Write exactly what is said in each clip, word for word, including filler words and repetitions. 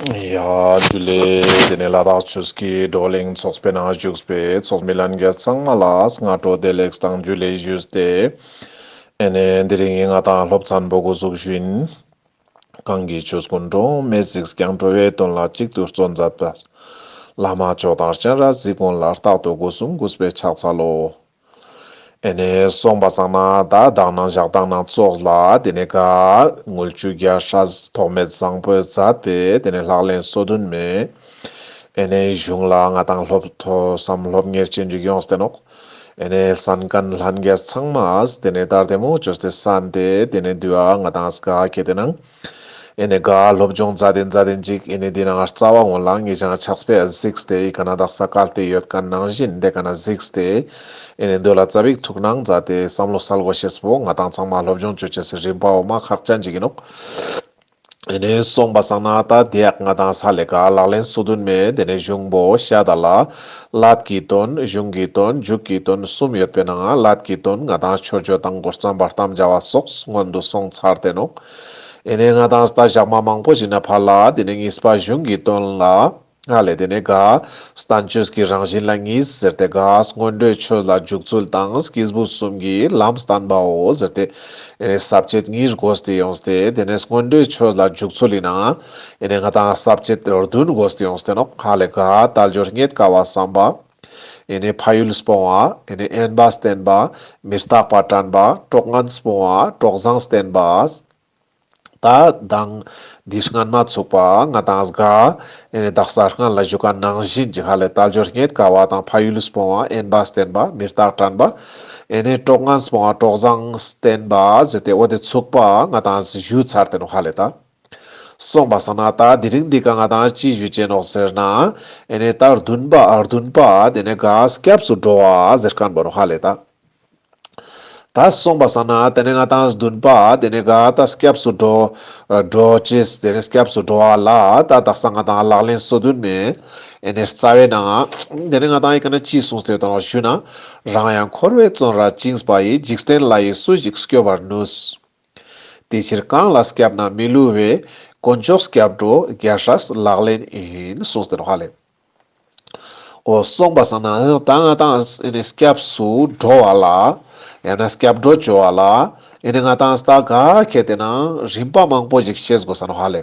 ཡ་ཇུ་ལེ། དེ་ནས་ལ་དྭགས་ཆོས་ཀྱི་བགྲོ་གླེང་ཚོགས་པའི་ནང་བཞུགས་པའི་ཚོགས་མི་ལྷན་རྒྱས་ཚང་མ་ལ་སྔ་དྲོ་བདེ་ལེགས་དང་ཇུ་ལེ་ཞུས་ཏེ། ཨེ་ནས་དེ་རིང་ང་དང་སློབ་ཚན་པོ་འགོ་བཙུགས་ཞུ་ཡིན། གང་གི་ཆོས་ཀུན་འགྲོ་བ་མིའི་གཟིགས་ཀྱང་། འགྲོ་བའི་དོན་ལ་གཅིག་ཏུ་བརྩོན་མཛད་པ། བླ་མ་མཆོག་དང་སྤྱན་རས་གཟིགས་མགོན་ལ། རྟག་ཏུ་སྒོ་གསུམ་གུས་པས་ཕྱག་འཚལ་ལོ། ཨེ་ནས་སོང་པ་སང་ན་ད་དག་སྣང་ཞག་དག་སྣང་ཚོགས་ལ་དེ་ནས་ག་དངུལ་ཆུ་རྒྱལ་སྲས་ཐོགས་མེད་བཟང་པོས་མཛད་པའི་དེ་ནས་ལག་ལེན་སོ་བདུན་མའི་ཨེ་ནས་གཞུང་ལ་ང་དང་སློབ་ཐོས་བསམ་སློབ་གཉེར་ཅན་ཅིག་ཡོངས་ཏེ་ནོག། ཨེ་ནས་གསན་མཁན་ལྷན་རྒྱས་ཚང་མས་དེ་ནས་ད་རྡེ་མོ་བཅོས་ཏེ་གསན་ཏེ་དེ་ནས་དུ་བ་ང་དང་སྐ་ཁེ་ཏེ་ནང་ཨེ་ནས་ག་སློབ་སྦྱོང་མཛད་དེན་མཛད་དེན་ཅིག་ཨེ་ནས་འདི་ནང་རྩ་བ་ངོ་ལ་ངེད་ཅག་ཕྱག་དཔེ་གཟིགས་ཏེ་ཨི་ཀ་ན་དག་ས་བཀལ་ཏེ་ཡོད་མཁན་ནང་བཞིན་དེ་ཀ་ན་གཟིགས་ཏེ་ཨེ་ནས་འདོད་ལ་ཙ་པིག་ཐུགས་སྣང་མཛད་དེ་བསམ་བློ་གསལ་དགོས་ཤེས་པོ་ང་དང་ཚང་མ་སློབ་སྦྱོང་བཅོ་ཅེས་སི་རིམ་པའོ་མ་ཁག་ཅན་ཅིག་ཨིན་ནོག། ཨེ་ནས་སོང་པ་སང་ན་ད་དེ་ཡག་ང་དང་ས་ལེ་ཀ་ལག་ལེན་སོ་བདུན་མའི་དེ་ནས་གཞུང་པོ་ཤ་ད་ལ་ཀླད་ཀྱི་དོན། གཞུང་གི་དོན། མཇུག་གི་དོན་གསུམ་ཡོད་པའི་ནང་ཀླད་ཀྱི་དོན་ང་དང་མཆོད་བརྗོད་དང་གོ་རྩམ་པ་དམ་བཅའ་བ་སོགས་སྔོན་དུ་སོང་ཚར་ཏེ་ནོག། ཨེ་ནས་ང་དང་ད་ཞག་མ་མང་པོ་ཞིག་ནས་ཕར་ལ་དེ་ནས་གཉིས་པ་གཞུང་གི་དོན་ལ་ཧ་ལེ་དེ་ནས་ག་བསྟན་བཅོས་ཀྱི་རང་བཞིན་ལ་གཉིས་ཟེར་ཏེ་ག་སྔོན་འགྲོའི་ཆོས་ལ་འཇུག་ཚུལ་དང་སྐྱེས་བུ་གསུམ་གྱི་ལམ་བསྟན་པའོ་ཟེར་ཏེ་ཨེ་ནས་ས་བཅད་གཉིས་བགོས་ཏེ་ཡོངས་ཏེ་དེ་ནས་སྔོན་འགྲོའི་ཆོས་ལ་འཇུག་ཚུལ་ལི་ནང་ཨེ་ནས་ང་དང་ས་བཅད་བདུན་བགོས་ཏེ་ཡོངས་ཏེ་ནོག། ཧ་ལེ་ག་དལ་འབྱོར་རྙེད་དཀའ་བ་བསམ་པ། ཨེ་ནས་ཕ་ཡུལ་སྤོང་བ། ཨེ་ནས་དབེན་པ་བསྟེན་པ། མི་རྟག་པ་དྲན་པ། གྲོགས་ངན་སྤོང་བ། གྲོགས་བཟང་བསྟེན་པ། ད་དང་འདི་སྔན་མ་ཚུགས་པ་ང་དང་ག་ཨེ་ནས་དག་ས་སྔན་ལ་ཞུ་མཁན་ནང་བཞིན་གྱི་ཧ་ལེ་དལ་འབྱོར་རྙེད་དཀའ་བ་དང་ཕ་ཡུལ་སྤོང་བ། དབེན་པ་བསྟེན་པ། མི་རྟག་དྲན་པ། ཨེ་ནས་གྲོགས་ངན་སྤོང་བ། གྲོགས་བཟང་བསྟེན་པ་ཟེར་ཏེ་འོ་དེ་ཚུགས་པ་ང་དང་ཞུ་ཚར་ཏེ་ནོག་ཧ་ལེ་ད། སོང་པ་སང་ན་ད་དེ་རིང་འདི་ཀ་ང་དང་ཅི་ཞུ་ཅེས་ནོག་ཟེར་ན་ཨེ་ནས་ད་བདུན་པ་བདུན་པ་དེ་ནས་ག་སྐྱབས་སུ་འགྲོ་བ་ཟེར་མཁན་པོ་ནོག་ཧ་ལེ་ད། ད་སོང་པ་སང་ན་དེ་ནས་ང་དང་བདུན་པ་དེ་ནས་ག་ད་སྐྱབས་སུ་འགྲོ་འགྲོ་ཅེས་དེ་ནས་སྐྱབས་སུ་འགྲོ་བ་ལ་ད་དག་ས་ང་དང་ལག་ལེན་སོ་བདུན་མའི་ཨེ་ནས་རྩ་བའི་ནང་དེ་ནས་ང་དང་ཨི་ཀ་ན་ཅི་གསུངས་ཏེ་ཡོད་དང་ཞུ་ན། རང་ཡང་འཁོར་བའི་བཙོན་རར་བཅིངས་པ་ཡི། འཇིག་རྟེན་ལྷ་ཡིས་སུ་ཞིག་སྐྱོབ་པར་ནུས། དེ་ཕྱིར་གང་ལ་སྐྱབས་ན་མི་བསླུ་བའི། དཀོན་མཆོག་སྐྱབས་འགྲོ་རྒྱལ་སྲས་ལག་ལེན་ཡིན། གསུངས་ཏེ་ནོག་ཧ་ལེ། འོ་སོང་པ་སང་ན་ད་ང་དང་ཨེ་ནས་སྐྱབས་སུ་འགྲོ་བ་ལ་ཡང་ན་སྐྱབས་འགྲོ་བཅོ་བ་ལ་ཨེ་ནས་ང་དང་ད་ག་ཁེ་ཏེ་ན་རིམ་པ་མང་པོ་ཞིག་ཤེས་དགོས་ས་ནོག་ཧ་ལེ།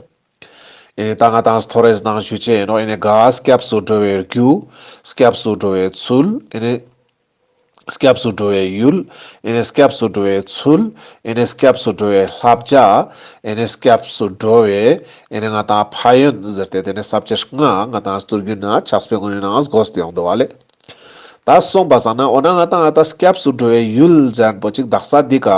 ཨེ་ནས་ད་ང་དང་ཐོ་རེས་ནང་ཞུ་ཅེས་ཨིན་ནོག། ཨེ་ནས་ག་སྐྱབས་སུ་འགྲོ་བའི་རྒྱུ། སྐྱབས་སུ་འགྲོ་བའི་ཚུལ། ཨེ་ནས་སྐྱབས་སུ་འགྲོ་བའི་ཡུལ། ཨེ་ནས་སྐྱབས་སུ་འགྲོ་བའི་ཚུལ། ཨེ་ནས་སྐྱབས་སུ་འགྲོ་བའི་བསླབ་བྱ། ཨེ་ནས་སྐྱབས་སུ་འགྲོ་བའི་ཨེ་ནས་ང་དང་ཕན་ཡོན་ཟེར་ཏེ་དེ་ནས་ས་བཅད་ལྔ་ང་དང་སྟོད་རྒྱུན་ན་ཕྱག་དཔེ་གུན་ནི་ནང་བགོས་ཏེ་ཡོང་དུག་པ་ལེ། ད་སོང་པ་སང་ན་འོ་ན་ང་དང་ད་སྐྱབས་སུ་འགྲོ་བའི་ཡུལ་ཟེར་མཁན་པོ་ཅིག་དག་ས་འདི་ཀ་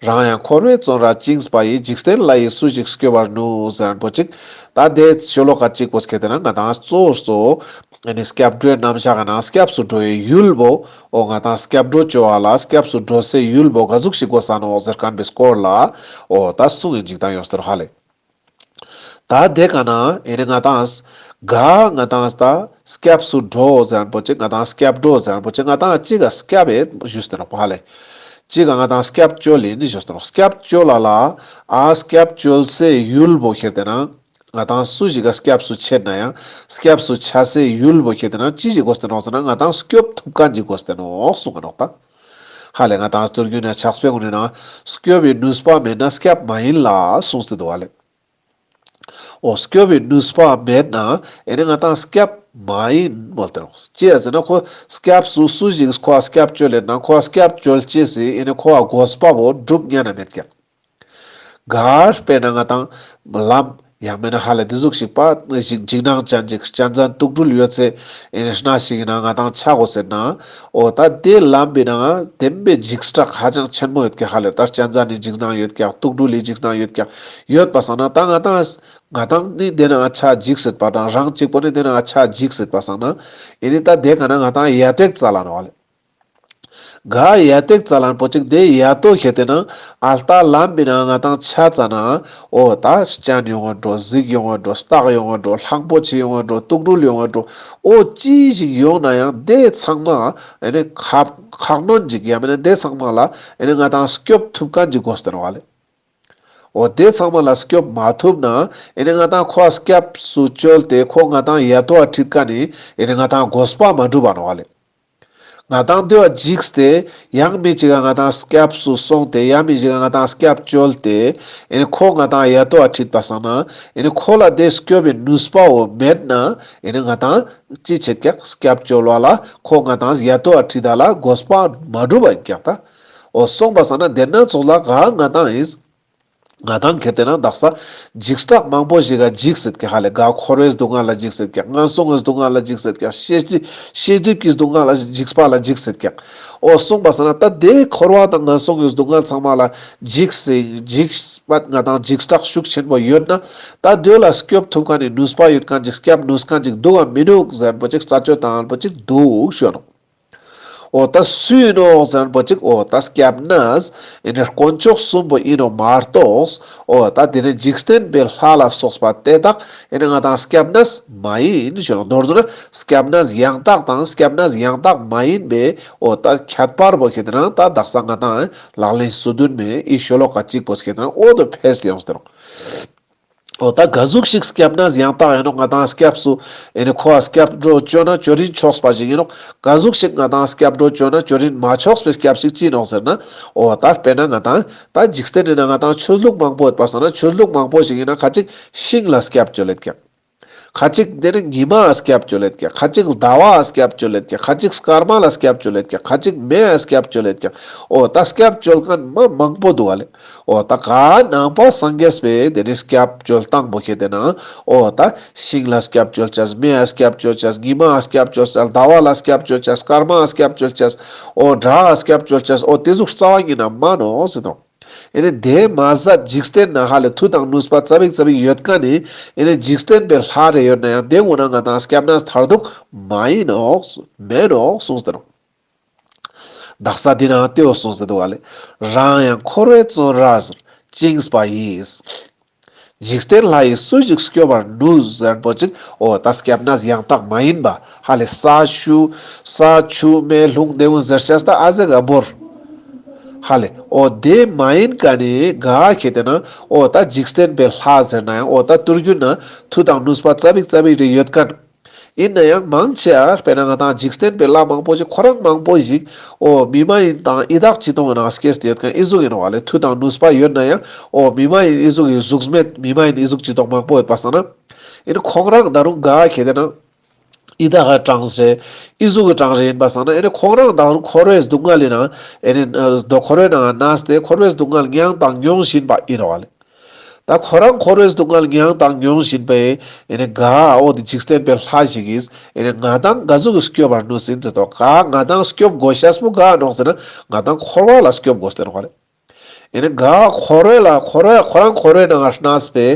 རང་ཡང་འཁོར་བའི་བཙོན་རར་བཅིངས་པ་ཡི། འཇིག་རྟེན་ལྷ་ཡིས་སུ་ཞིག་སྐྱོབ་པར་ནུས་ཟེར་མཁན་པོ་ཅིག་ད་དེ་ཤོ་ལོ་ཀ་གཅིག་པོ་ཁེ་ཏེ་ན་ང་དང་གཙོ་བོ་གཙོ་བོ་ཨེ་ནི་སྐྱབས་འགྲོའི་རྣམ་གཞག་གི་ནང་སྐྱབས་སུ་འགྲོ་བའི་ཡུལ་བོ་འོ་ང་དང་སྐྱབས་འགྲོ་བཅོ་བ་ལ་སྐྱབས་སུ་འགྲོ་སའི་ཡུལ་བོ་ག་ཟུག་ཞིག་དགོས་ས་ནོག་ཟེར་མཁན་པོའི་སྐོར་ལ་འོ་ད་གསུང་ངིན་ཅིག་ད་ཡོངས་ཏེ་རོགས་ཧ་ལེ། ད་དེ་ཀ་ན་ཨེ་ནི་ང་དང་ག་ང་དང་ད་སྐྱབས་སུ་འགྲོ་ཟེར་མཁན་པོ་ཅིག་ང་དང་སྐྱབས་འགྲོ་ཟེར་མཁན་པོ་ཅིག་ང་དང་ཅིག་ག་སྐྱབས་ཨེ་ཞུས་ཏེ་རོགས་ཧ་ལེ། ཅིག་ག་ང་དང་སྐྱབས་བཅོལ་ཨིན་ཞུས་ཏེ་རོགས། སྐྱབས་བཅོལ་ལ་ལ་ཨ་སྐྱབས་བཅོལ་སའི་ཡུལ་བོ་ཁེ་ཏེ་ན་ང་དང་སུ་ཞིག་ག་སྐྱབས་སུ་ཆ་ན་ཡང་སྐྱབས་སུ་ཆ་སའི་ཡུལ་བོ་ཁེ་ཏེ་ན་ཅི་ཞིག་དགོས་ཏེ་ནོག་ཟེར་ན་ང་དང་སྐྱོབ་ཐུབ་མཁན་ཅིག་དགོས་ཏེ་ནོག་གསུང་གི་ནོག་ད། ཧ་ལེ་ང་དང་སྟོད་རྒྱུན་ན་ཕྱག་དཔེ་གུན་ནི་ནང་སྐྱོབ་པའི་ནུས་པ་མེད་ན་སྐྱབས་མ་ཡིན་ལ་གསུངས་ཏེ་འདུག་ཧ་ལེ། འོ་སྐྱོབ་པའི་ནུས་པ་མེད་ན་ཨེ་ནི་ང་དང་སྐྱབས་མ་ཡིན་མོལ་ཏེ་ནོག། ཅི་ཡ་ཟེར་ན་ཁོ་སྐྱབས་སུ་སུ་ཞིག་ཁོ་སྐྱབས་བཅོལ་ལེ་ན་ཁོ་སྐྱབས་བཅོལ་ཅེས་སི་ཨེ་ནི་ཁོ་དགོས་པ་བོ་སྒྲུབ་ཉན་ན་མེད་ཀྱག། ག་དཔེར་ན་ང་དང་ལམ་ཡང་མེད་ན་ཧ་ལེ་འདི་ཟུག་ཞིག་པ་ཞིག་འཇིགས་སྣང་ཅན་ཅིག་གཅན་གཟན་དུག་སྦྲུལ་ཡོད་སའི་ཨེ་ནི་སྣ་ཞིག་ཡིན་ན་ང་དང་ཆ་དགོས་ཟེར་ན་འོ་ད་དེ་ལམ་པའི་ནང་དེམ་པའི་འཇིགས་སྐྲག་ཧ་ཅང་ཆེན་མོ་ཡོད་ཀྱག་ཧ་ལེ། ད་གཅན་གཟན་ནི་འཇིགས་སྣང་ཡོད་ཀྱག། དུག་སྦྲུལ་ལི་འཇིགས་སྣང་ཡོད་ཀྱག། ཡོད་པ་སང་ན་ད་ང་དང་ང་དང་ནི་དེ་ནང་ཆ་འཇིགས་སྲིད་པ་དང་རང་གཅིག་པོ་ནི་དེ་ནང་ཆ་འཇིགས་སྲིད་པ་སང་ན་ཨེ་ནི་ད་དེ་ཀ་ན་ང་དང་ཡ་ཏེག་ཙ་ལ་ནོག་ཧ་ལེ། ག་ཡ་ཏེག་ཙ་ལ་ནོག་པོ་ཅིག་དེ་ཡ་ཏོ་ཁེ་ཏེ་ན་ཨ་ལྟ་ལམ་པའི་ནང་ང་དང་ཆ་ཙ་ན་འོ་ད་སྤྱན་ཡོང་བ་འགྲོ། གཟིག་ཡོང་བ་འགྲོ། སྟག་ཡོང་བ་འགྲོ། གླང་པོ་ཆེ་ཡོང་བ་འགྲོ། དུག་སྦྲུལ་ཡོང་བ་འགྲོ། འོ་ཅི་ཞིག་ཡོང་ན་ཡང་དེ་ཚང་མ་ཨེ་ནི་ཁ་ཁ་གནོན་ཅིག་ཡ་མེད་ན་དེ་ཚང་མ་ལ་ཨེ་ནི་ང་དང་སྐྱོབ་ཐུབ་མཁན་ཅིག་དགོས་ཏེ་ནོག་ཧ་ལེ། འོ་དེ་ཚང་མ་ལ་སྐྱོབ་མ་ཐུབ་ན་ཨེ་ནི་ང་ཏང་ཁོ་ཨ་སྐྱབས་སུ་བཅོལ་ཏེ་ཁོ་ང་ཏང་ཡ་ཏོ་ཨ་ཁྲིད་ཀ་ནི་ཨེ་ནི་ང་ཏང་དགོས་པ་མ་འགྲུབ་པ་ནོག་ལེ། ང་ཏང་དེ་བ་འཇིགས་ཏེ་ཡང་མི་ཅིག་ག་ང་ཏང་སྐྱབས་སུ་སོང་སྟེ་ཡང་མི་ཅིག་ག་ང་ཏང་སྐྱབས་བཅོལ་ཏེ་ཨེ་ནི་ཁོ་ང་ཏང་ཡ་ཏོ་ཨ་ཁྲིད་པ་སང་ན་ཨེ་ནི་ཁོ་ལ་དེ་སྐྱོབ་པའི་ནུས་པ་བོ་མེད་ན་ཨེ་ནི་ང་ཏང་ཅི་བྱེད་ཀྱག་སྐྱབས་བཅོལ་བ་ལ་ཁོ་ང་ཏང་ཡ་ཏོ་ཨ་ཁྲིད་ད་ལ་དགོས་པ་མ་འགྲུབ་པ་ཡིན་ཀྱག་ད། འོ་སོང་པ་སང་ན་དེ་ན་ཚོགས་ལ་ག་ང་ཏང་ཡིན། ང་ཏང་ཁེ་ཏེ་ན་དག་ས་འཇིགས་སྐྲག་མང་པོ་ཞིག་ག་འཇིགས་སྲིད་ཀྱག་ཧ་ལེ། ག་འཁོར་བའི་སྡུག་བསྔལ་ལ་འཇིགས་སྲིད་ཀྱག་ངན་སོང་གི་སྡུག་བསྔལ་ལ་འཇིགས་སྲིད་ཀྱག་ཤེས་སྒྲིབ་ཤེས་སྒྲིབ་ཀྱི་སྡུག་བསྔལ་ལ་འཇིགས་པ་ལ་འཇིགས་སྲིད་ཀྱག་འོ་སོང་པ་སང་ན་ད་དེ་འཁོར་བ་དང་ངན་སོང་གི་སྡུག་བསྔལ་ཚང་མ་ལ་འཇིགས་སེ་འཇིགས་པ་ང་ཏང་འཇིགས་སྐྲག་ཤུགས་ཆེན་པོ་ཡོད་ན་ད་དེ་ལ་སྐྱོབ་ཐུབ་མཁན་ནི་ནུས་པ་ཡོད་མཁན་ཅིག་སྐྱབས་ནུས་མཁན་ཅིག་འདུག་ག་མི་འདུག་ཟེར་པོ་ཅིག་རྩད་གཅོད་བཏང་པོ་ཅིག་འདུག་ཞུ་ནོག་འོ་ད་སུ་ཡིན་ནོག་ཟེར་ན་པོ་ཅིག་འོ་ད་སྐྱབས་གནས་ཨེ་ནི་དཀོན་མཆོག་གསུམ་པོ་ཡིན་ནོག་མ་གཏོགས། འོ་ད་དེ་ནི་འཇིག་རྟེན་པའི་ལྷ་ལ་སོགས་པ་དེ་དག་ཨེ་ནི་ང་ཏང་སྐྱབས་གནས་མ་ཡིན་ཞུ་ནོག་མདོར་བསྡུ་ན་སྐྱབས་གནས་ཡང་དག་དང་སྐྱབས་གནས་ཡང་དག་མ་ཡིན་པའི་འོ་ད་ཁྱད་པར་པོ་ཁེ་ཏེ་ན་ད་དག་ས་ང་ཏང་ལག་ལེན་སོ་བདུན་མའི་ཨི་ཤོ་ལོ་ཀ་གཅིག་པོ་ཁེ་ཏེ་ན་འོ་དོ་ཕེས་ཏེ་ཡོངས་ཏེ་རུང་། འོ་ད་ག་ཟུག་ཞིག་སྐྱབས་གནས་ཡང་དག་ཡིན་ནོག་ང་ཏང་སྐྱབས་སུ་ཨེ་ནི་ཁོ་ཨ་སྐྱབས་འགྲོ་བཅོ་ན་བཅོ་རིན་ཆོག་པ་ཞིག་ཡིན་ནོག་ག་ཟུག་ཞིག་ང་ཏང་སྐྱབས་འགྲོ་བཅོ་ན་བཅོ་རིན་མ་ཆོག་པའི་སྐྱབས་ཤིག་ཅི་ནོག་ཟེར་ན། འོ་ད་དཔེར་ན་ང་ཏང་ད་འཇིག་རྟེན་ནི་ནང་ང་ཏང་ཆོས་ལུགས་མང་པོ་ཡོད་པ་སང་ན་ཆོས་ལུགས་མང་པོ་ཞིག་ཡིན་ན་ཁ་ཅིག་ཤིང་ལ་སྐྱབས་བཅོལ་ལེད་ཀྱག་ཁ་ཅིག་དེ་ནི་ཉི་མ་ལ་སྐྱབས་བཅོལ་ལེད་ཀྱག་ཁ་ཅིག་ཟླ་བ་ལ་སྐྱབས་བཅོལ་ལེད་ཀྱག་ཁ་ཅིག་སྐར་མ་ལ་སྐྱབས་བཅོལ་ལེད་ཀྱག་ཁ་ཅིག་མེ་ལ་སྐྱབས་བཅོལ་ལེད་ཀྱག་འོ་ད་སྐྱབས་བཅོལ་མཁན་མ་མང་པོ་འདུག་ག་ལེ། འོ་ད་ག་ནང་པ་སངས་རྒྱས་པའི་དེ་ནི་སྐྱབས་བཅོལ་སྟངས་པོ་ཁེ་ཏེ་ན། འོ་ད་ཤིང་ལ་སྐྱབས་བཅོལ་ཅེས། མེ་ལ་སྐྱབས་བཅོལ་ཅེས། ཉི་མ་ལ་སྐྱབས་བཅོལ་ཅེས། ཟླ་བ་ལ་སྐྱབས་བཅོལ་ཅེས། སྐར་མ་ལ་སྐྱབས་བཅོལ་ཅེས། འོ་བྲག་ལ་སྐྱབས་བཅོལ་ཅེས། འོ་དེ་ཟུག་རྩ་བ་ཉིད་ནས་མ་ནོག་ཟེར་དོ། ཨེ་ནི་དེ་མ་ཟད་འཇིག་རྟེན་ན་ཧ་ལེ་མཐུ་དང་ནུས་པ་ཙ་པིག་ཙ་པིག་ཡོད་མཁན་ནི་ཨེ་ནི་འཇིག་རྟེན་པའི་ལྷ་རེ་ཡོད་ན་ཡང་དེ་འོ་ན་ང་ཏང་སྐྱབས་གནས་མཐར་ཐུག་མ་ཡིན་ནོག་མེད་ནོག་གསུངས་ཏེ་ནོག་དག་ས་འདི་ན་དེའོ་གསུངས་ཏེ་འདུག་ག་ལེ། རང་ཡང་འཁོར་བའི་བཙོན་རར་བཅིངས་པ་ཡིས། འཇིག་རྟེན་ལྷ་ཡིས་སུ་ཞིག་སྐྱོབ་པར་ནུས་ཟེར་པོ་ཅིག་འོ་ད་སྐྱབས་གནས་ཡང་དག་མ་ཡིན་པ་ཧ་ལེ་ས་ཆུ་ས་ཆུ་མེ་རླུང་དེ་བོ་ཟེར་ཤེས་ད་ཨ་ཟེ་ག་བོར། ཧ་ལེ་འོ་དེ་མ་ཡིན་མཁན་ནི་ག་ཁེ་ཏེ་ན་འོ་ད་འཇིག་རྟེན་པའི་ལྷ་ཟེར་ན་ཡང་འོ་ད་དུས་རྒྱུན་ན་མཐུ་དང་ནུས་པ་ཙ་པིག་ཙ་པིག་རེ་ཡོད་མཁན། ཡིན་ན་ཡང་མང་ཆེ་བ་དཔེར་ན་ང་ཏང་འཇིག་རྟེན་པའི་ལྷ་མང་པོ་ཞིག་ཁོ་རང་མང་པོ་ཞིག་འོ་མི་མ་ཡིན་དང་ཡི་དྭགས་ཅི་ཏོང་ནང་སྐྱེས་ཏེ་ཡོད་མཁན་ཨི་ཟུག་ཡིན་ནོག་ལེ། མཐུ་དང་ནུས་པ་ཡོད་ན་ཡང་འོ་མི་མ་ཡིན་ཨི་ཟུག་གི་གཟུགས་མེད་མི་མ་ཡིན་ཨི་ཟུག་ཅི་ཏོང་མང་པོ་ཡོད་པ་སང་ན། ཡིན་ཁོང་རང་ད་རུང་ག་ཁེ་ཏེ་ན་ཡི་དྭགས་གྲངས་རེ་ཨི་ཟུག་གི་གྲངས་རེ་ཡིན་པ་སང་ན་ཡིན་ཁོང་རང་ད་རུང་འཁོར་བའི་སྡུག་བསྔལ་ཡིན་ན་ཡིན་དོ་འཁོར་བའི་ནང་གནས་ཏེ་འཁོར་བའི་སྡུག་བསྔལ་མྱངས་དང་མྱོང་བཞིན་པ་ཡིན་ནོག་ལེ། ད་ཁོ་རང་འཁོར་བའི་སྡུག་བསྔལ་མྱངས་དང་མྱོང་བཞིན་པའི་ཨེ་ནི་ག་འོ་དེ་འཇིག་རྟེན་པའི་ལྷ་ཞིག་གིས་ཨེ་ནི་ང་ཏང་ག་ཟུག་གི་སྐྱོབ་པར་ནུས་ཟེར་དོ། ག་ང་ཏང་སྐྱོབ་དགོས་ཤེས་པོ་ག་ནོག་ཟེར་ན་ང་ཏང་འཁོར་བ་ལ་སྐྱོབ་དགོས་ཟེར་ནོག་ལེ། ཨེ་ནི་ག་འཁོར་བའི་ལ་འཁོར་བའི་ཁོ་རང་འཁོར་བའི་ནང་ང་གནས་པའི་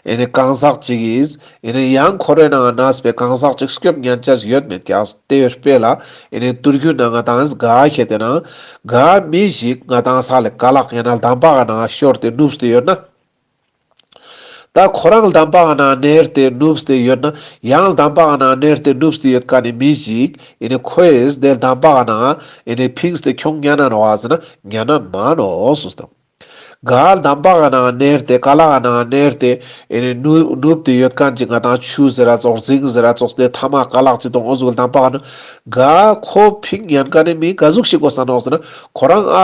ཨེ་ནི་གང་ཟག་ཅིག་གིས་ཨེ་ནི་ཡང་འཁོར་བའི་ནང་ང་གནས་པའི་གང་ཟག་ཅིག་སྐྱོབ་ཉན་ཅེས་ཡོད་མེད་ཀྱག་དེ་ཡོད་པས་ལ་ཨེ་ནི་དུས་རྒྱུན་ན་ང་ཏང་ག་ཁེ་ཏེ་ན་ག་མི་ཞིག་ང་ཏང་ས་ལེ་ཀ་ལག་ཡང་ན་འདམ་བག་ནང་ཤོར་ཏེ་ནུབས་ཏེ་ཡོད་ན། ད་ཁོ་རང་འདམ་བག་ནང་ནེར་ཏེ་ནུབས་ཏེ་ཡོད་ན་ཡང་འདམ་བག་ནང་ནེར་ཏེ་ནུབས་ཏེ་ཡོད་མཁན་ནི་མི་ཞིག་ཨེ་ནི་ཁོས་དེ་འདམ་བག་ནང་ཨེ་ནི་ཕིངས་ཏེ་ཁྱོང་ཉན་ན་ནོག་ཟེར་ན་ཉན་ན་མ་ནོག་གསུངས་ཏེ། ག་འདམ་བག་ནང་ནེར་ཏེ་ཀ་ལག་ནང་ནེར་ཏེ་ཨེ་ནི་ནུ་ནུབས་ཏེ་ཡོད་མཁན་ཅིག་ང་ཏང་ཆུ་ཟེར་ར་ཙོགས་རྫིང་ཟེར་ར་ཙོགས་དེ་ཐ་མག་ཀ་ལག་ཅི་ཏོང་འོ་ཟུག་འདམ་བག་ནང་ག་ཁོ་ཕིང་ཉན་མཁན་ནི་མི་ག་ཟུག་ཞིག་དགོས་ས་ནོག་ཟེར་ན་ཁོ་རང་ཨ་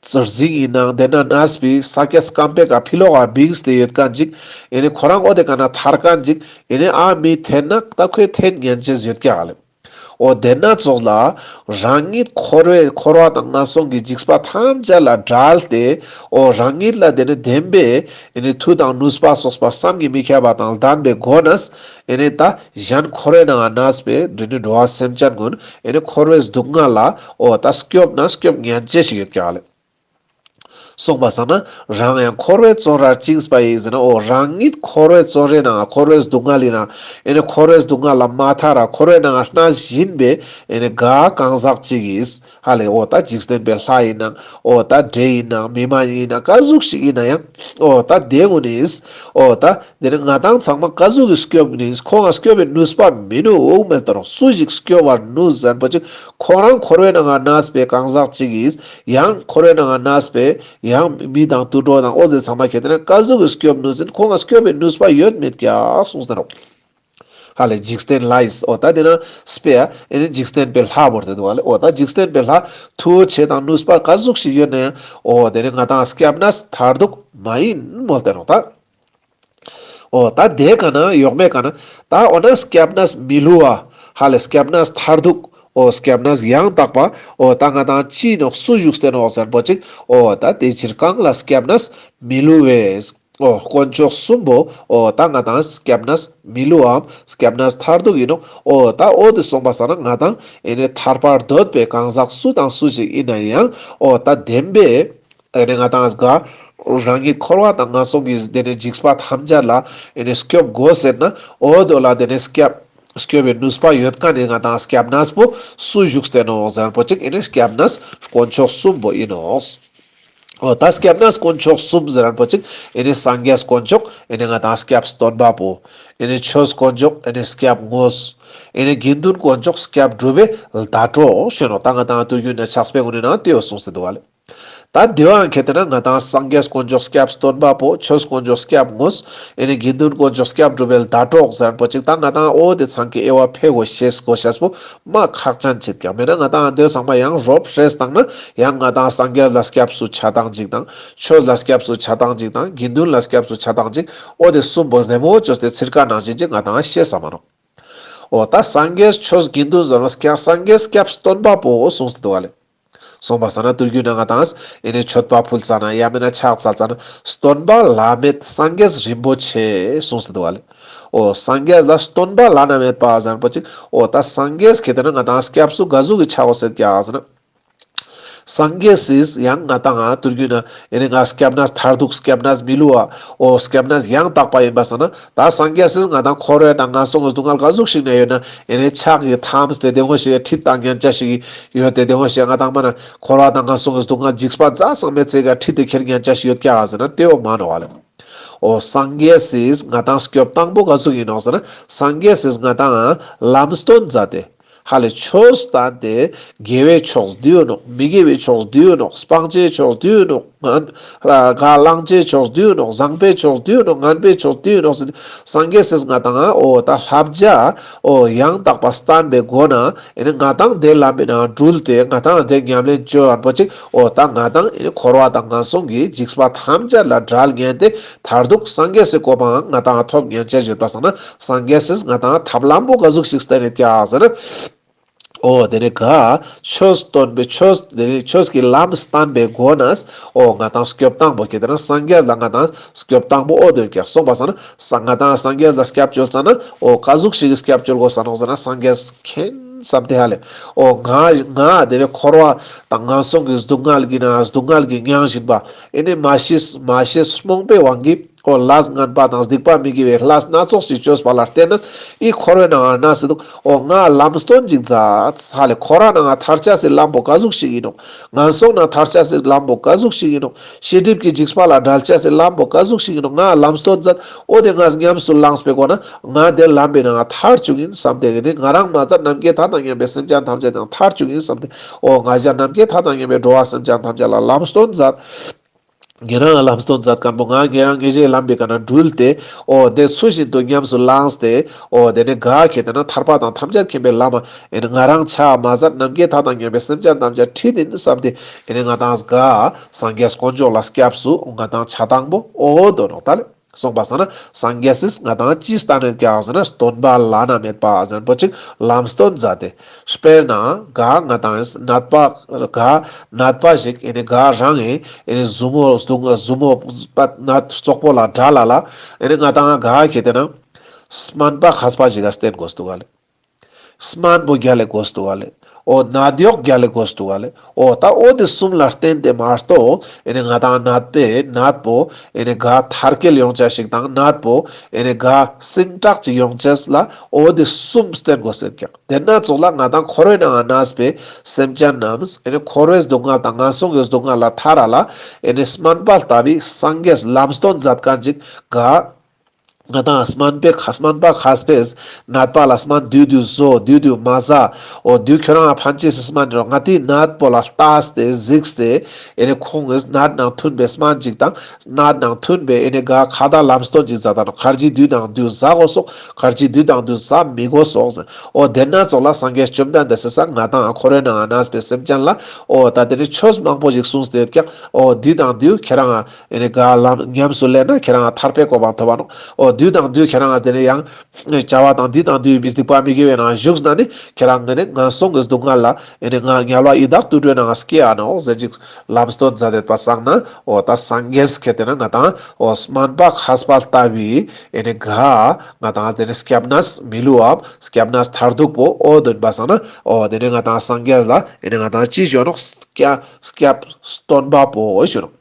རྫིང་ཡིན་ནང་དེ་ན་གནས་པའི་ས་སྐྱ་སྐམ་པོའི་ཀ་ཕི་ལོག་ག་བིངས་ཏེ་ཡོད་མཁན་ཅིག་ཨེ་ནི་ཁོ་རང་འོ་དེ་ཀ་ན་ཐར་མཁན་ཅིག་ཨེ་ནི་ཨ་མི་འཐེན་ན་ད་ཁོས་འཐེན་ཉན་ཅེས་ཡོད་ཀྱག་ལེ། འོ་དེ་ན་ཙོགས་ལ་རང་ཉིད་འཁོར་བའི་འཁོར་བ་དང་ངན་སོང་གི་འཇིགས་པ་ཐམས་ཅད་ལ་བྲལ་ཏེ་འོ་རང་ཉིད་ལ་དེ་ནི་ལྡན་པའི་ཨེ་ནི་མཐུ་དང་ནུས་པ་སོགས་པ་བསམ་གྱིས་མི་ཁྱབ་པ་དང་ལྡན་པའི་སྒོ་ནས་ཨེ་ནི་ད་གཞན་འཁོར་བའི་ནང་གནས་པའི་འདི་ནི་འགྲོ་བ་སེམས་ཅན་ཀུན་ཨེ་ནི་འཁོར་བའི་སྡུག་བསྔལ་ལ་འོ་ད་སྐྱོབ་ན་སྐྱོབ་ཉན་ཅེས་ཤིག་ཡོད་ཀྱག་ལེ། གསུངས་པ་སང་ན་རང་ཡང་འཁོར་བའི་བཙོན་རར་བཅིངས་པ་ཡིས་ཟེར་ན་འོ་རང་ཉིད་འཁོར་བའི་བཙོན་རའི་ནང་འཁོར་བའི་སྡུག་བསྔལ་ཡིན་ན་ཨེ་ནི་འཁོར་བའི་སྡུག་བསྔལ་ལ་མ་ཐར་ར་འཁོར་བའི་ནང་གནས་བཞིན་པའི་ཨེ་ནི་ག་གང་ཟག་ཅིག་གིས་ཧ་ལེ་འོ་ད་འཇིག་རྟེན་པའི་ལྷ་ཡིན་ན་འོ་ད་འདྲེ་ཡིན་ན་མི་མ་ཡིན་ན་ག་ཟུག་ཞིག་ཡིན་ན་ཡང་འོ་ད་དེ་ཀུན་ནིས་འོ་ད་དེ་ནི་ང་ཏང་ཚང་མ་ག་ཟུག་གི་སྐྱོབ་ནི་ཁོང་ང་སྐྱོབ་པའི་ནུས་པ་མི་ནུག་མེད་དོ་རུང་སུ་ཞིག་སྐྱོབ་པར་ནུས་ཟེར་པོ་ཅིག་ཁོང་རང་འཁོར་བའི་ནང་ང་གནས་པའི་གང་ཟག་ཅིག་གིས་ཡང་འཁོར་བའི་ནང་ང་གནས་པའི་ ཡང་མི་དང་དུད་འགྲོ་དང་འོ་དེ་ཚང་མ་ཁྱེད་དེ་ན་ག་ཟུག་གི་སྐྱོབ་ནུས་ཡིན། ཁོང་ང་སྐྱོབ་པའི་ནུས་པ་ཡོད་མེད་ཀྱག་གསུངས་ཏེ་ནོག། ཧ་ལེ་འཇིག་རྟེན་ལྷའི་འོ་ད་དེ་ན་སྤེ་ཨ་ཨེ་ནི་འཇིག་རྟེན་པའི་ལྷ་བོར་ཏེ་འདུག་ཧ་ལེ། འོ་ད་འཇིག་རྟེན་པའི་ལྷ་མཐུ་བོ་ཆེ་དང་ནུས་པ་ག་ཟུག་ཞིག་ཡོད་ན་ཡང་འོ་དེ་ནི་ང་དང་སྐྱབས་གནས་མཐར་ཐུག་མ་ཡིན་མོལ་ཏེ་ནོག་ད། འོ་ད་དེ་ཀ་ན་ཡོག་མེད་ཀ་ན་ད་འོ་ན་སྐྱབས་གནས་མི་བསླུ་བ་ཧ་ལེ་སྐྱབས་གནས་མཐར་ཐུག་འོ་སྐྱབས་གནས་ཡང་དག་པ་འོ་ད་ང་དང་ཅི་ནོག་སུ་བཞུགས་ཏེ་ནོག་ཟེར་པོ་ཅིག། འོ་ད་དེ་ཕྱིར་གང་ལ་སྐྱབས་གནས་མི་བསླུ་བས། འོ་དཀོན་མཆོག་གསུམ་པོ་འོ་ད་ང་དང་སྐྱབས་གནས་མི་བསླུ་བའམ་སྐྱབས་གནས་མཐར་ཐུག་ཡིན་ནོག། འོ་ད་འོ་དེ་སོང་པ་ས་ན་ང་དང་ཨེ་ནི་ཐར་པར་འདོད་པའི་གང་ཟག་སུ་དང་སུ་ཞིག་ཡིན་ན་ཡང་འོ་ད་བདེན་པའི་ཨེ་ནི་ང་དང་ག་རང་ཉིད་འཁོར་བ་དང་ངན་སོང་གི་དེ་ནི་འཇིགས་པ་ཐམས་ཅད་ལ་ཨེ་ནི་སྐྱོབ་དགོས་ཟེར་ན་འོ་དོ་ལ་དེ་ནི་སྐྱབས་སྐྱོབ་པའི་ནུས་པ་ཡོད་མཁན་ནི་ང་དང་སྐྱབས་གནས་པོ་སུ་བཞུགས་ཏེ་ནོག་ཟེར་པོ་ཅིག་ཨེ་ནི་སྐྱབས་གནས་དཀོན་མཆོག་གསུམ་པོ་ཡིན་ནོག། འོ་ད་སྐྱབས་གནས་དཀོན་མཆོག་གསུམ་ཟེར་པོ་ཅིག་ཨེ་ནི་སངས་རྒྱས་དཀོན་མཆོག་ཨེ་ནི་ང་དང་སྐྱབས་སྟོན་པ་པོ། ཨེ་ནི་ཆོས་དཀོན་མཆོག་ཨེ་ནི་སྐྱབས་དངོས། ཨེ་ནི་དགེ་འདུན་དཀོན་མཆོག་སྐྱབས་སྒྲུབ་པའི་ཟླ་གྲོགས་ཞུ་ནོག། ད་ང་དང་དུས་རྒྱུན་ན་ཕྱག་དཔེ་གུན་ནི་ནང་དེ་བོ་གསུངས་ཏེ་འདུག་ཧ་ལེ། ད་དེ་བའང་ཁྱེད་དེ་ན་ང་དང་སངས་རྒྱས་དཀོན་མཆོག་སྐྱབས་སྟོན་པ་པོ། ཆོས་དཀོན་མཆོག་སྐྱབས་དངོས། ཨེ་ནི་དགེ་འདུན་དཀོན་མཆོག་སྐྱབས་སྒྲུབ་པའི་ཟླ་གྲོགས་ཟེར་པོ་ཅིག། ད་ང་དང་འོ་དེ་ཚང་གི་དབྱེ་བ་ཕེ་དགོས་ཤེས་དགོས་ཤེས་པོ་མ་ཁག་ཅན་ཆེད་ཀྱང་མེད་ན་ང་དང་འདོད་ཚང་མ་ཡང་རོབ་ཧྲེས་བཏང་ན་ཡང་ང་དང་སངས་རྒྱས་ལ་སྐྱབས་སུ་ཆ་སྟངས་ཅིག་དང་། ཆོས་ལ་སྐྱབས་སུ་ཆ་སྟངས་ཅིག་དང་། དགེ་འདུན་ལ་སྐྱབས་སུ་ཆ་སྟངས་ཅིག། འོ་དེ་གསུམ་པོ་རེ་མོ་བཅོས་ཏེ་ཚིར་ཀ་ནང་བཞིན་ཅིག་ང་དང་ཤེས་ས་མ་ནོག། འོ་ད་སངས་རྒྱས་ཆོས་དགེ་འདུན་ཟེར་ན་སྐྱབས་སངས་རྒྱས་སྐྱབས་སྟོན་པ་པོ་གསུངས་ཏེ་འདུག་ཧ་ལེ། གསུངས་པ་ས་ན་དུས་རྒྱུན་ན་ང་དང་ཨེ་ནི་མཆོད་པ་ཕུལ་ཙ་ན་ཡང་མིན་ན་ཕྱག་འཚལ་ཙ་ན་སྟོན་པ་བླ་མེད་སངས་རྒྱས་རིན་པོ་ཆེ་གསུངས་ཏེ་འདུག་ཧ་ལེ། འོ་སངས་རྒྱས་ལ་སྟོན་པ་བླ་ན་མེད་པ་ཟེར་པོ་ཅིག། འོ་ད་སངས་རྒྱས་ཁྱེད་དེ་ན་ང་དང་སྐྱབས་སུ་ག་ཟུག་གི་ཆ་བོ་ཟེར་ཀྱག་ཟེར་ན། སངས་རྒྱས་སིས་ཡང་ང་དང་ང་དུས་རྒྱུན་ན་ཨེ་ནི་ང་སྐྱབས་གནས་མཐར་ཐུག་སྐྱབས་གནས་མི་བསླུ་བ། འོ་སྐྱབས་གནས་ཡང་དག་པ་ཡིན་པ་ས་ན་ད་སངས་རྒྱས་སིས་ང་དང་འཁོར་བའི་ནང་ངན་སོང་གི་སྡུག་བསྔལ་ག་ཟུག་ཞིག་ན་ཡོད་ན་ཨེ་ནི་ཕྱག་གིས་འཐམས་ཏེ་དེ་ངོ་ཞིག་ཁྲིད་བཏང་ཉན་ཆ་ཞིག་ཡོད་དེ་དེ་ངོ་ཞིག་ང་དང་མ་ན་འཁོར་བ་དང་ངན་སོང་གི་སྡུག་བསྔལ་འཇིགས་པ་ཛ་སང་མེད་ཚེ་ག་ཁྲིད་དེ་ཁྱེར་ཉན་ཆ་ཞིག་ཡོད་ཀྱག་ཟེར་ན་དེ་བོ་མ་ནོག་ཧ་ལེ། འོ་སངས་རྒྱས་སིས་ང་དང་སྐྱོབ་སྟངས་པོ་ག་ཟུག་ཡིན་ནོག་ཟེར་ན་སངས་རྒྱས་སིས་ང་དང་ལམ་སྟོན་མཛད་དེ། ཧ་ལེ་ཆོས་སྟན་ཏེ་དགེ་བའི་ཕྱོགས་འདི་ཡོད་ནོག། མི་དགེ་བའི་ཕྱོགས་འདི་ཡོད་ནོག། སྤང་བྱའི་ཕྱོགས་འདི་ཡོད་ནོག། ངན་ག་བླང་བྱའི་ཕྱོགས་འདི་ཡོད་ནོག། བཟང་པོའི་ཕྱོགས་འདི་ཡོད་ནོག། ངན་པའི་ཕྱོགས་འདི་ཡོད་ནོག་ཟེར་ཏེ་སངས་རྒྱས་སིས་ང་དང་འོ་ད་བསླབ་བྱ་འོ་ཡང་དག་པ་སྟན་པའི་སྒོ་ན་ཨེ་ནི་ང་དང་དེ་ལམ་པའི་ནང་འགྲུལ་ཏེ་ང་དང་དེ་ཉམས་ལེན་བཅོ་ཡོད་པོ་ཅིག། འོ་ད་ང་དང་ཨེ་ནི་འཁོར་བ་དང་ངན་སོང་གི་འཇིགས་པ་ཐམས་ཅད་ལ་བྲལ་ཉན་ཏེ་མཐར་ཐུག་སངས་རྒྱས་སི་གོ་འཕང་ང་དང་ཐོབ་ཉན་ཆ་ཞིག་ཡོད་པ་སང་ན་སངས་རྒྱས་སིས་ང་དང་ཐབས་ལམ་པོ་ག་ཟུག་ཞིག་སྟན་ཡོད་ཀྱག་ཟེར་ན། འོ་དེ་ནི་ག་ཆོས་སྟོན་པའི་ཆོས་དེ་ནི་ཆོས་ཀྱི་ལམ་སྟན་པའི་སྒོ་ནས་འོ་ང་དང་སྐྱོབ་སྟངས་པོ་ཁྱེད་དེ་ན་སངས་རྒྱས་ལ་ང་དང་སྐྱོབ་སྟངས་པོ་འོ་དེ་ཀྱག་གསུངས་པ་སང་ན་ས་ང་དང་སངས་རྒྱས་ལ་སྐྱབས་བཅོལ་ཙ་ན་འོ་ག་ཟུག་ཞིག་གི་སྐྱབས་བཅོལ་དགོས་ས་ནོག་ཟེར་ན་སངས་རྒྱས་མཁྱེན་བསམ་སྟེ་ཧ་ལེ། འོ་ང་ང་དེ་ནི་འཁོར་བ་དང་ངན་སོང་གི་སྡུག་བསྔལ་གྱི་ནང་སྡུག་བསྔལ་གྱི་མྱང་བཞིན་པ་ཨེ་ནི་མ་ཤེས་མ་ཤེས་རྨོངས་པའི་དབང་གིས། འོ་ལས་ངན་པ་དང་སྡིག་པ་མི་དགེ་བའི་ལས་སྣ་ཚོགས་ཤིག་བཅོས་པ་ལ་བརྟེན་ནས་འི་འཁོར་བའི་ནང་ང་ན་སི་འདུག། འོ་ང་ལམ་སྟོན་ཅིག་མཛད་ཧ་ལེ། འཁོར་བ་ནང་ང་ཐར་ཆ་སི་ལམ་པོ་ག་ཟུག་ཞིག་ཡིན་ནོག། ངན་སོང་ནང་ཐར་ཆ་སི་ལམ་པོ་ག་ཟུག་ཞིག་ཡིན་ནོག། ཤེས་སྒྲིབ་ཀྱི་འཇིགས་པ་ལ་བྲལ་ཆ་སི་ལམ་པོ་ག་ཟུག་ཞིག་ཡིན་ནོག། ང་ལམ་སྟོན་མཛད། འོ་དེ་ང་ཉམས་སུ་བླངས་པའི་སྒོ་ན་ང་དེ་ལམ་པའི་ནང་ང་ཐར་བཅུག་ཡིན་བསམ་སྟེ་ང་རང་མ་ཟད་ནམ་མཁའི་མཐའ་དང་མཉམ་པའི་སེམས་ཅན་ཐམས་ཅད་དང་ཐར་བཅུག་ཡིན་བསམ་སྟེ། འོ་ང་ཞ་ནམ་མཁའི་མཐའ་དང་མཉམ་པའི་འགྲོ་བ་སེམས་ཅན་ཐམས་ཅད་ལ་ལམ་སྟོན་མཛད། ཉེ་རང་ལམ་སྟོན་མཛད་མཁན་པོ་ང་ཉེ་རང་ངེས་ཤེས་ལམ་པའི་ཀ་ན་འགྲུལ་ཏེ། འོ་དེ་ཚུལ་བཞིན་དུ་ཉམས་སུ་བླངས་ཏེ། འོ་དེ་ནི་ག་ཁྱེད་དེ་ན་ཐར་པ་དང་ཐམས་ཅད་མཁྱེན་པའི་ལམ་ཨེ་ནི་ང་རང་ཆ་མ་ཟད་ནམ་མཁའི་མཐའ་དང་མཉམ་པའི་སེམས་ཅན་ཐམས་ཅད་ཁྲིད་ཡིན་བསམ་སྟེ་ཨེ་ནི་ང་དང་ག་སངས་རྒྱས་དཀོན་མཆོག་ལ་སྐྱབས་སུ་ང་དང་ཆ་སྟངས་པོ་འོ་དོ་ནོག་ད་ལེ། གསུངས་པ་སང་ན་སངས་རྒྱས་སིས་ང་དང་ཅི་སྟན་ཡོད་ཀྱག་ཟེར་ན་སྟོན་པ་བླ་ན་མེད་པ་ཟེར་པོ་ཅིག་ལམ་སྟོན་མཛད་དེ། དཔེར་ན་ག་ང་དང་ནད་པ་ག་ནད་པ་ཞིག་ཨེ་ནི་ག་རང་ཨེ་ནི་ཟུར་མོ་ཟུར་མོ་ཟུར་མོ་པ་ནད་བཙོག་པོ་ལ་དྲག་ལ་ལ་ཨེ་ནི་ང་དང་ག་ཁྱེད་དེ་ན་སྨན་པ་མཁས་པ་ཞིག་ག་བསྟེན་དགོས་འདུག་ག་ལེ། སྨན་པོ་རྒྱལ་ལ་དགོས་འདུག་ག་ལེ། འོ་ནད་གཡོག་རྒྱལ་ལ་དགོས་འདུག་ག་ལེ། འོ་ད་འོ་དེ་གསུམ་ལ་བརྟེན་ཏེ་མ་གཏོགས་ཨེ་ནི་ང་དང་ནད་པའི་ནད་པོ་ཨེ་ནི་ག་མཐར་སྐྱེལ་ཡོང་ཆ་ཞིག་དང་ནད་པོ་ཨེ་ནི་ག་སྙིང་དྲག་ཅིག་ཡོང་ཆེས་ལ་འོ་དེ་གསུམ་བསྟེན་དགོས་ཟེར་ཀྱག། དེ་ན་ཙོགས་ལ་ང་དང་འཁོར་བའི་ནང་ང་གནས་པའི་སེམས་ཅན་རྣམས་ཨེ་ནི་འཁོར་བའི་སྡུག་བསྔལ་དང་ངན་སོང་གི་སྡུག་བསྔལ་ལ་ཐར་ར་ལ་ཨེ་ནི་སྨན་པ་ལྟ་བུའི་སངས་རྒྱས་ལམ་སྟོན་མཛད་མཁན་ཅིག་ག་ང་དང་སྨན་པའི་ཁ་སྨན་པ་མཁས་པས་ནད་པ་ལ་སྨན་དུས་དུས་ཟོ་དུས་དུས་མ་ཟ། འོ་དུས་ཁྱོ་རང་ཕན་ཅེས་སི་སྨན་རོ། ང་དེ་ནད་པོ་ལ་ལྟས་ཏེ་གཟིགས་ཏེ་ཨེ་ནི་ཁོང་གི་ནད་ནང་མཐུན་པའི་སྨན་ཅིག་དང་ནད་ནང་མཐུན་པའི་ཨེ་ནི་ག་ཁ་ཏ་ལམ་སྟོན་ཅིག་མཛད་ད་ནོག་ཁར་ཇི་དུས་དང་དུས་ཟ་དགོས་སོག་ཁར་ཇི་དུས་དང་དུས་ཟ་མི་དགོས་སོག་ཟེར། འོ་དེ་ན་ཙོགས་ལ་སངས་རྒྱས་བཅོམ་ལྡན་འདས་སི་ས་ང་དང་འཁོར་བའི་ནང་ན་གནས་པའི་སེམས་ཅན་ལ་འོ་ད་དེ་ནི་ཆོས་མང་པོ་ཞིག་གསུངས་ཏེ་ཡོད་ཀྱག་འོ་དུས་དང་དུས་ཁྱེ་རང་ཨེ་ནི་ག་ལམ་ཉམས་སུ་ལེན་ན་ཁྱེ་རང་ཐར་པའི་གོ་འཕང་ཐོབ་པ་ནོག་འོ་དུས་དང་དུས་ཁྱེ་རང་དེ་ནི་ཡང་བྱ་བ་དང་འདི་དང་འདི་ཡི་མི་སྡིག་པ་མི་དགེ་བའི་ནང་ཞུགས་ན་ནི་ཁྱེ་རང་ངན་ངན་སོང་གི་སྡུག་བསྔལ་ལ་ཨེ་ནི་ང་དམྱལ་བ་ཡི་དྭགས་དུད་འགྲོའི་ནང་སྐྱེ་ཨ་ནོག་ཟེར་ཅིག་ལམ་སྟོན་མཛད་དེ་པ་སང་ན་འོ་ད་སངས་རྒྱས་ཁྱེར་ཏེ་ན་ང་དང་འོ་སྨན་པ་མཁས་པ་ལྟ་བུའི་ཨེ་ནི་ག་ང་དང་དེ་ནི་སྐྱབས་གནས་མི་བསླུ་བའམ་སྐྱབས་གནས་མཐར་ཐུག་པོ་འོ་དོན་པ་སང་ན་འོ་དེ་ནི་ང་དང་སངས་རྒྱས་ལ་ཨེ་ནི་ང་དང་ཅི་ཞུ་ནོག་སྐྱབས་སྐྱབས་སྟོན་པ་པོ་ཞུ་ནོག་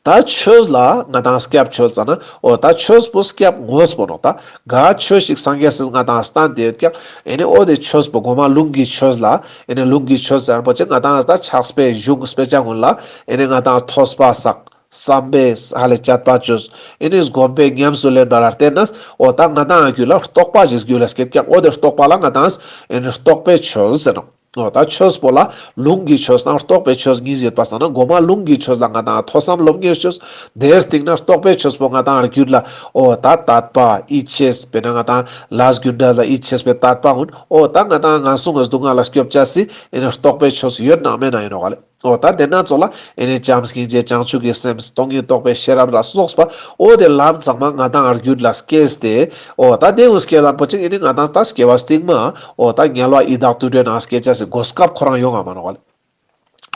ད་ཆོས་ལ་ང་དང་སྐྱབས་བཅོལ་ཙ་ན་འོ་ད་ཆོས་པོ་སྐྱབས་དངོས་པོ་ནོག་ད་ག་ཆོས་ཤིག་སངས་རྒྱས་སི་ང་དང་སྟན་ཏེ་ཡོད་ཀྱག་ཨེ་ནི་འོ་དེ་ཆོས་པོ་གོ་མ་ལུང་གི་ཆོས་ལ་ཨེ་ནི་ལུང་གི་ཆོས་ཟེར་པོ་ཅིག་ང་དང་ད་ཕྱག་དཔེ་གཞུང་དཔེ་ཆ་ཀུན་ལ་ཨེ་ནི་ང་དང་ཐོས་པ་བསགས། བསམ་པས་ཧ་ལས་དཔྱད་པ་བཅོས། ཨེ་ནི་སྒོམ་པས་ཉམས་སུ་ལེན་པ་ལ་བརྟེན་ནས་འོ་ད་ང་དང་རྒྱུད་ལ་རྟོགས་པ་ཞིག་རྒྱུད་ལ་སྐྱེད་ཀྱག་འོ་དེ་རྟོགས་པ་ལ་ང་དང་ཨེ་ནི་རྟོགས་པའི་ཆོས་ཟེར་ནོག་འོ་ད་ཆོས་པོ་ལ་ལུང་གི་ཆོས་དང་རྟོགས་པའི་ཆོས་གཉིས་ཡོད་པ་སང་ན་གོ་མ་ལུང་གི་ཆོས་ལ་ང་དང་ཐོས་བསམ་སློབ་གཉེར་ཆོས། དེའི་སྟེང་ན་རྟོགས་པའི་ཆོས་པོ་ང་དང་རྒྱུད་ལ་འོ་ད་དད་པ་ཡིད་ཆེས་དཔེར་ན་ང་དང་ལས་རྒྱུ་འབྲས་ལ་ཡིད་ཆེས་པའི་དད་པ་ཀུན་འོ་ད་ང་དང་ངན་སོང་གི་སྡུག་བསྔལ་ལ་སྐྱོབ་ཅེས་སི་ཨེ་ནི་རྟོགས་པའི་ཆོས་ཡོད་ནང་མེད་ནང་ཡིན་ནོག་ལེ། འོ་ད་དེ་ན་ཙོགས་ལ་ཨེ་ནི་བྱམས་སྙིང་རྗེ་བྱང་ཆུབ་ཀྱི་སེམས་སྟོང་ཉིད་རྟོགས་པའི་ཤེས་རབ་ལ་སོགས་པ་འོ་དེ་ལམ་ཚང་མ་ང་དང་རྒྱུད་ལ་སྐྱེས་ཏེ་འོ་ད་དེ་འུ་སྐྱེ་ལམ་པོ་ཅིག་ཨེ་ནི་ང་དང་ད་སྐྱེ་བ་སྟིང་མ་འོ་ད་དམྱལ་བ་ཡི་དྭགས་དུད་འགྲོའི་ནང་སྐྱེ་ཅེས་སི་གོ་སྐབས་ཁོ་རང་ཡོང་ང་མ་ནོག་ལེ།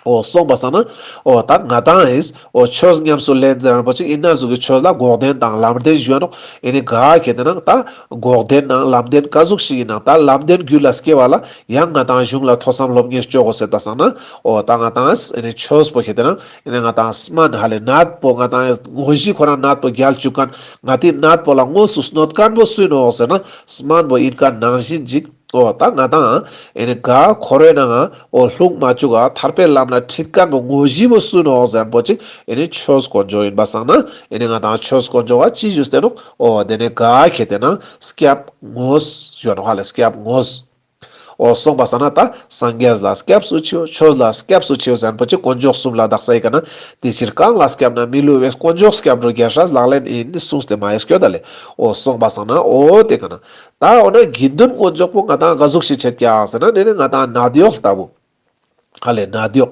འོ་སོང་པ་སང་ན་འོ་ད་ང་དང་ཨེ་འོ་ཆོས་ཉམས་སུ་ལེན་ཟེར་རན་པོ་ཅིག་ཨིན་ན་ཟུག་གི་ཆོས་ལ་འགོག་བདེན་དང་ལམ་བདེན་ཞུ་ཡ་ནོག་ཨེ་ནི་ག་ཁེ་དེ་ན་ད་འགོག་བདེན་ནང་ལམ་བདེན་ག་ཟུག་ཞིག་ཡིན་ནང་ད་ལམ་བདེན་རྒྱུད་ལ་སྐྱེ་བ་ལ་ཡང་ང་དང་གཞུང་ལ་ཐོས་བསམ་སློབ་གཉེར་བཅོ་དགོས་ཟེར་པ་སང་ན་འོ་ད་ང་དང་ཨེ་ནི་ཆོས་པོ་ཁེ་དེ་ན་ཨེ་ནི་ང་དང་སྨན་ཧ་ལས་ནད་པོ་ང་དང་དངོས་གཞི་ཁོ་རང་ནད་པོ་རྒྱལ་བཅུག་མཁན་ང་དེ་ནད་པོ་ལ་དངོས་སུ་གནོད་མཁན་པོ་སུ་ཡིན་ནོག་ཟེར་ན་སྨན་པོ་ཡིན་མཁན་ནང་བཞིན་ཅིག་འོ་ད་ང་དང་ཨེ་ནི་ག་འཁོར་བའི་ནང་འོ་ལྷུང་མ་བཅུག་ག་ཐར་པའི་ལམ་ལ་ཁྲིད་མཁན་པོ་དངོས་གཞི་པོ་སུ་ཡིན་ནོག་ཟེར་པོ་ཅིག་ཨེ་ནི་ཆོས་དཀོན་མཆོག་ཡིན་པ་སང་ན་ཨེ་ནི་ང་དང་ཆོས་དཀོན་མཆོག་ག་ཅི་ཞུས་ཏེ་ནོག་འོ་དེ་ནི་ག་ཁེ་དེ་ན་སྐྱབས་དངོས་ཞུ་ནོག་ཧ་ལས་སྐྱབས་དངོས། འོ་སོང་པ་སང་ན་ད་སངས་རྒྱས་ལ་སྐྱབས་སུ་མཆིའོ། ཆོས་ལ་སྐྱབས་སུ་མཆིའོ་ཟེར་པོ་ཅིག་དཀོན་མཆོག་གསུམ་ལ་དག་ས་ཡི་ག་ན་དེ་ཕྱིར་གང་ལ་སྐྱབས་ན་མི་བསླུ་བས། དཀོན་མཆོག་སྐྱབས་འགྲོ་རྒྱལ་སྲས་ལག་ལེན་ཡིན། གསུངས་ཏེ་མ་ཡེ་སྐྱོད་ད་ལེ། འོ་སོང་པ་སང་ན་འོ་དེ་ག་ན་ད་འོ་ན་དགེ་འདུན་དཀོན་མཆོག་པོ་ང་དང་ག་ཟུག་ཞིག་ཆེད་ཀྱག་ཟེར་ན་དེ་ནི་ང་དང་ནད་གཡོག་ལྟ་བུ། ཧ་ལས་ནད་གཡོག་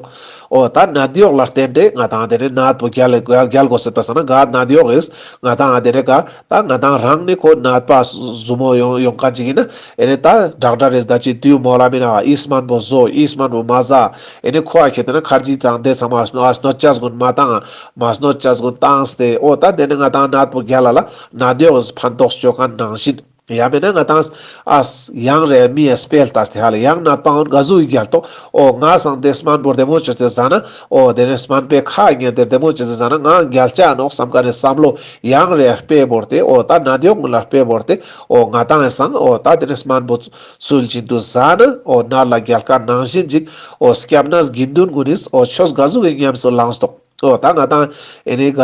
འོ་ད་ནད་གཡོག་ལ་བརྟེན་ཏེ་ང་དང་དེ་ནི་ནད་པོ་རྒྱལ་རྒྱལ་རྒྱལ་དགོས་ཟེར་པ་སང་ན་ག་ནད་གཡོག་གིས་ང་དང་དེ་ནི་ག་ད་ང་དང་རང་ནི་ཁོ་ནད་པ་ཟུ་མོ་ཡོང་ཡོང་མཁན་ཅིག་ཡིན་ན་ཨེ་ནི་ད་ཌོག་ཊར་རེས་ད་ཅི་དུས་མོ་ལ་མིན་ན་ཨིས་སྨན་པོ་ཟོ་ཨིས་སྨན་པོ་མ་ཟ་ཨེ་ནི་ཁོ་ཨ་ཁེ་དེ་ན་ཁར་ཇི་ཙང་དེ་ཚང་མ་གནོད་ཅེས་ཀུན་མ་བཏང་མ་གནོད་ཅེས་ཀུན་བཏང་སྟེ་འོ་ད་དེ་ནི་ང་དང་ནད་པོ་རྒྱལ་ལ་ལ་ནད་གཡོག་གིས་ཕན་ཐོགས་བཅོ་མཁན་ནང་བཞིན། ཡང་མིན་ན་ང་དང་ཨ་ཡང་རེ་མི་ཡ་དཔེ་ལྟས་ཏེ་ཧ་ལས་ཡང་ནད་པ་འོན་ག་ཟུག་གི་རྒྱལ་ཏོག་འོ་ང་སང་དེ་སྨན་པོ་བདེ་མོ་བཅོས་ཏེ་ཟ་ན་འོ་དེ་ནས་སྨན་པའི་ཁ་ཉན་ཏེ་བདེ་མོ་བཅོས་ཏེ་ཟ་ན་ང་རྒྱལ་ཆ་ནོག་བསམ་མཁན་ནི་བསམ་བློ་ཡང་རེ་དཔེ་བོར་ཏེ་འོ་ད་ནད་གཡོག་ཀུན་ལ་དཔེ་བོར་ཏེ་འོ་ང་དང་ཡང་སང་འོ་ད་དེ་ནས་སྨན་པོ་ཚུལ་བཞིན་དུ་ཟ་ན་འོ་ནད་ལ་རྒྱལ་མཁན་ནང་བཞིན་ཅིག་འོ་སྐྱབས་གནས་དགེ་འདུན་ཀུན་ནི་འོ་ཆོས་ག་ཟུག་གི་ཉམས་སུ་བླངས་ཏོག་འོ་ད་ང་དང་ཨེ་ནི་ག་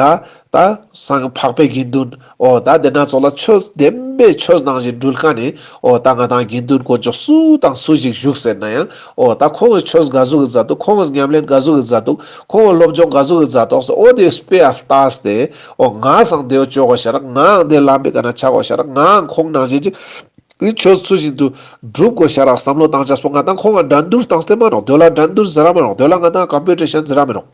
ད་སང་འཕགས་པའི་དགེ་འདུན་འོ་ད་དེ་ན་ཙོགས་ལ་ཆོས་བདེན་པའི་ཆོས་ནང་བཞིན་འགྲུལ་མཁན་ནི་འོ་ད་ང་དང་དགེ་འདུན་དཀོན་མཆོག་སུ་དང་སུ་ཞིག་བཞུགས་ཟེར་ན་ཡང་འོ་ད་ཁོང་གི་ཆོས་ག་ཟུག་གི་མཛད་འདུག་ཁོང་གི་ཉམས་ལེན་ག་ཟུག་གི་མཛད་འདུག་ཁོང་གི་སློབ་སྦྱོང་ག་ཟུག་གི་མཛད་འདུག་ཟེར་འོ་དེ་དཔེ་ལྟས་ཏེ་འོ་ང་སང་དེ་བོ་བཅོ་དགོས་ཤ་རག་ང་དེ་ལམ་པའི་ཀ་ན་ཆ་དགོས་ཤ་རག་ང་ཁོང་ནང་བཞིན་ཅིག་ཆོས་ཚུལ་བཞིན་དུ་སྒྲུབ་དགོས་ཤ་རག་བསམ་བློ་བཏང་ཅེས་པོ་ང་དང་ཁོང་ང་འགྲན་བསྡུར་བཏང་སྟེ་མ་ནོག་དེ་ལ་འགྲན་བསྡུར་ཟེར་ར་མ་ནོག་དེ་ལ་ང་དང་ཀམ་པི་ཊི་ཤན་ཟེར་ར་མ་ནོག་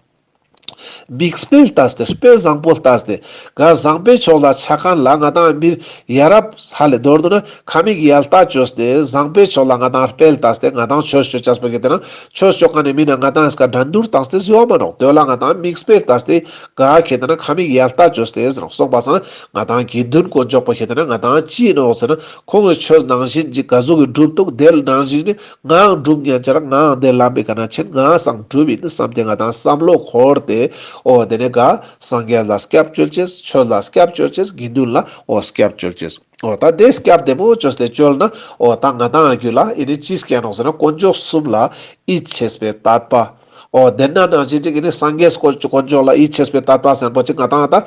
མིག་དཔེ་ལྟས་ཏེ་དཔེ་བཟང་པོ་ལྟས་ཏེ་ག་བཟང་པོའི་ཕྱོགས་ལ་ཆ་མཁན་ལ་ང་དང་མི་ཡ་རབས་ཧ་ལས་མདོར་བསྡུ་ན་ཁ་མིག་ཡལ་ལྟ་བཅོས་ཏེ་བཟང་པོའི་ཕྱོགས་ལ་ང་དང་དཔེ་ལྟས་ཏེ་ང་དང་ཆོས་བཅོ་ཅེས་པོ་གི་དེ་ན་ཆོས་བཅོ་མཁན་ནི་མི་ན་ང་དང་སྐ་འགྲན་བསྡུར་བཏང་སྟེ་ཟེར་བ་མ་ནོག་དེ་ལ་ང་དང་མིག་དཔེ་ལྟས་ཏེ་ག་ཁེ་དེ་ན་ཁ་མིག་ཡལ་ལྟ་བཅོས་ཏེ་ཟེར་ནོག་སོང་པ་སང་ན་ང་དང་དགེ་འདུན་དཀོན་མཆོག་པོ་ཁེ་དེ་ན་ང་དང་ཅི་ཡིན་ནོག་ཟེར་ན་ཁོང་གི་ཆོས་ནང་བཞིན་ཅིག་ག་ཟུག་གི་སྒྲུབ་འདུག་དེ་ནང་བཞིན་ནི་ངའང་སྒྲུབ་ཉན་ཆ་རག་ངའང་དེ་ལམ་པའི་ཀ་ན་ཆེན་ངའང་སང་སྒྲུབ་ཡིན་བསམ་སྟེ་ང་དང་བསམ་བློ་འཁོར་ཏེ་འོ་དེ་ནས་ག་སངས་རྒྱས་ལ་སྐྱབས་བཅོལ་ཅེས་ཆོས་ལ་སྐྱབས་བཅོལ་ཅེས་དགེ་འདུན་ལ་འོ་སྐྱབས་བཅོལ་ཅེས་འོ་ད་དེ་སྐྱབས་བདེ་མོ་བཅོས་ཏེ་བཅོལ་ན་འོ་ད་ང་དང་རྒྱུད་ལ་ཨེ་ནི་ཅི་སྐྱེ་ནོག་ཟེར་ན་དཀོན་མཆོག་གསུམ་ལ་ཡིད་ཆེས་པའི་དད་པ། འོ་དེ་ན་ནང་བཞིན་ཅིག་ཨེ་ནི་སངས་རྒྱས་དཀོན་མཆོག་ལ་ཡིད་ཆེས་པའི་དད་པ་ཟེར་པོ་ཅིག་ང་དང་ད།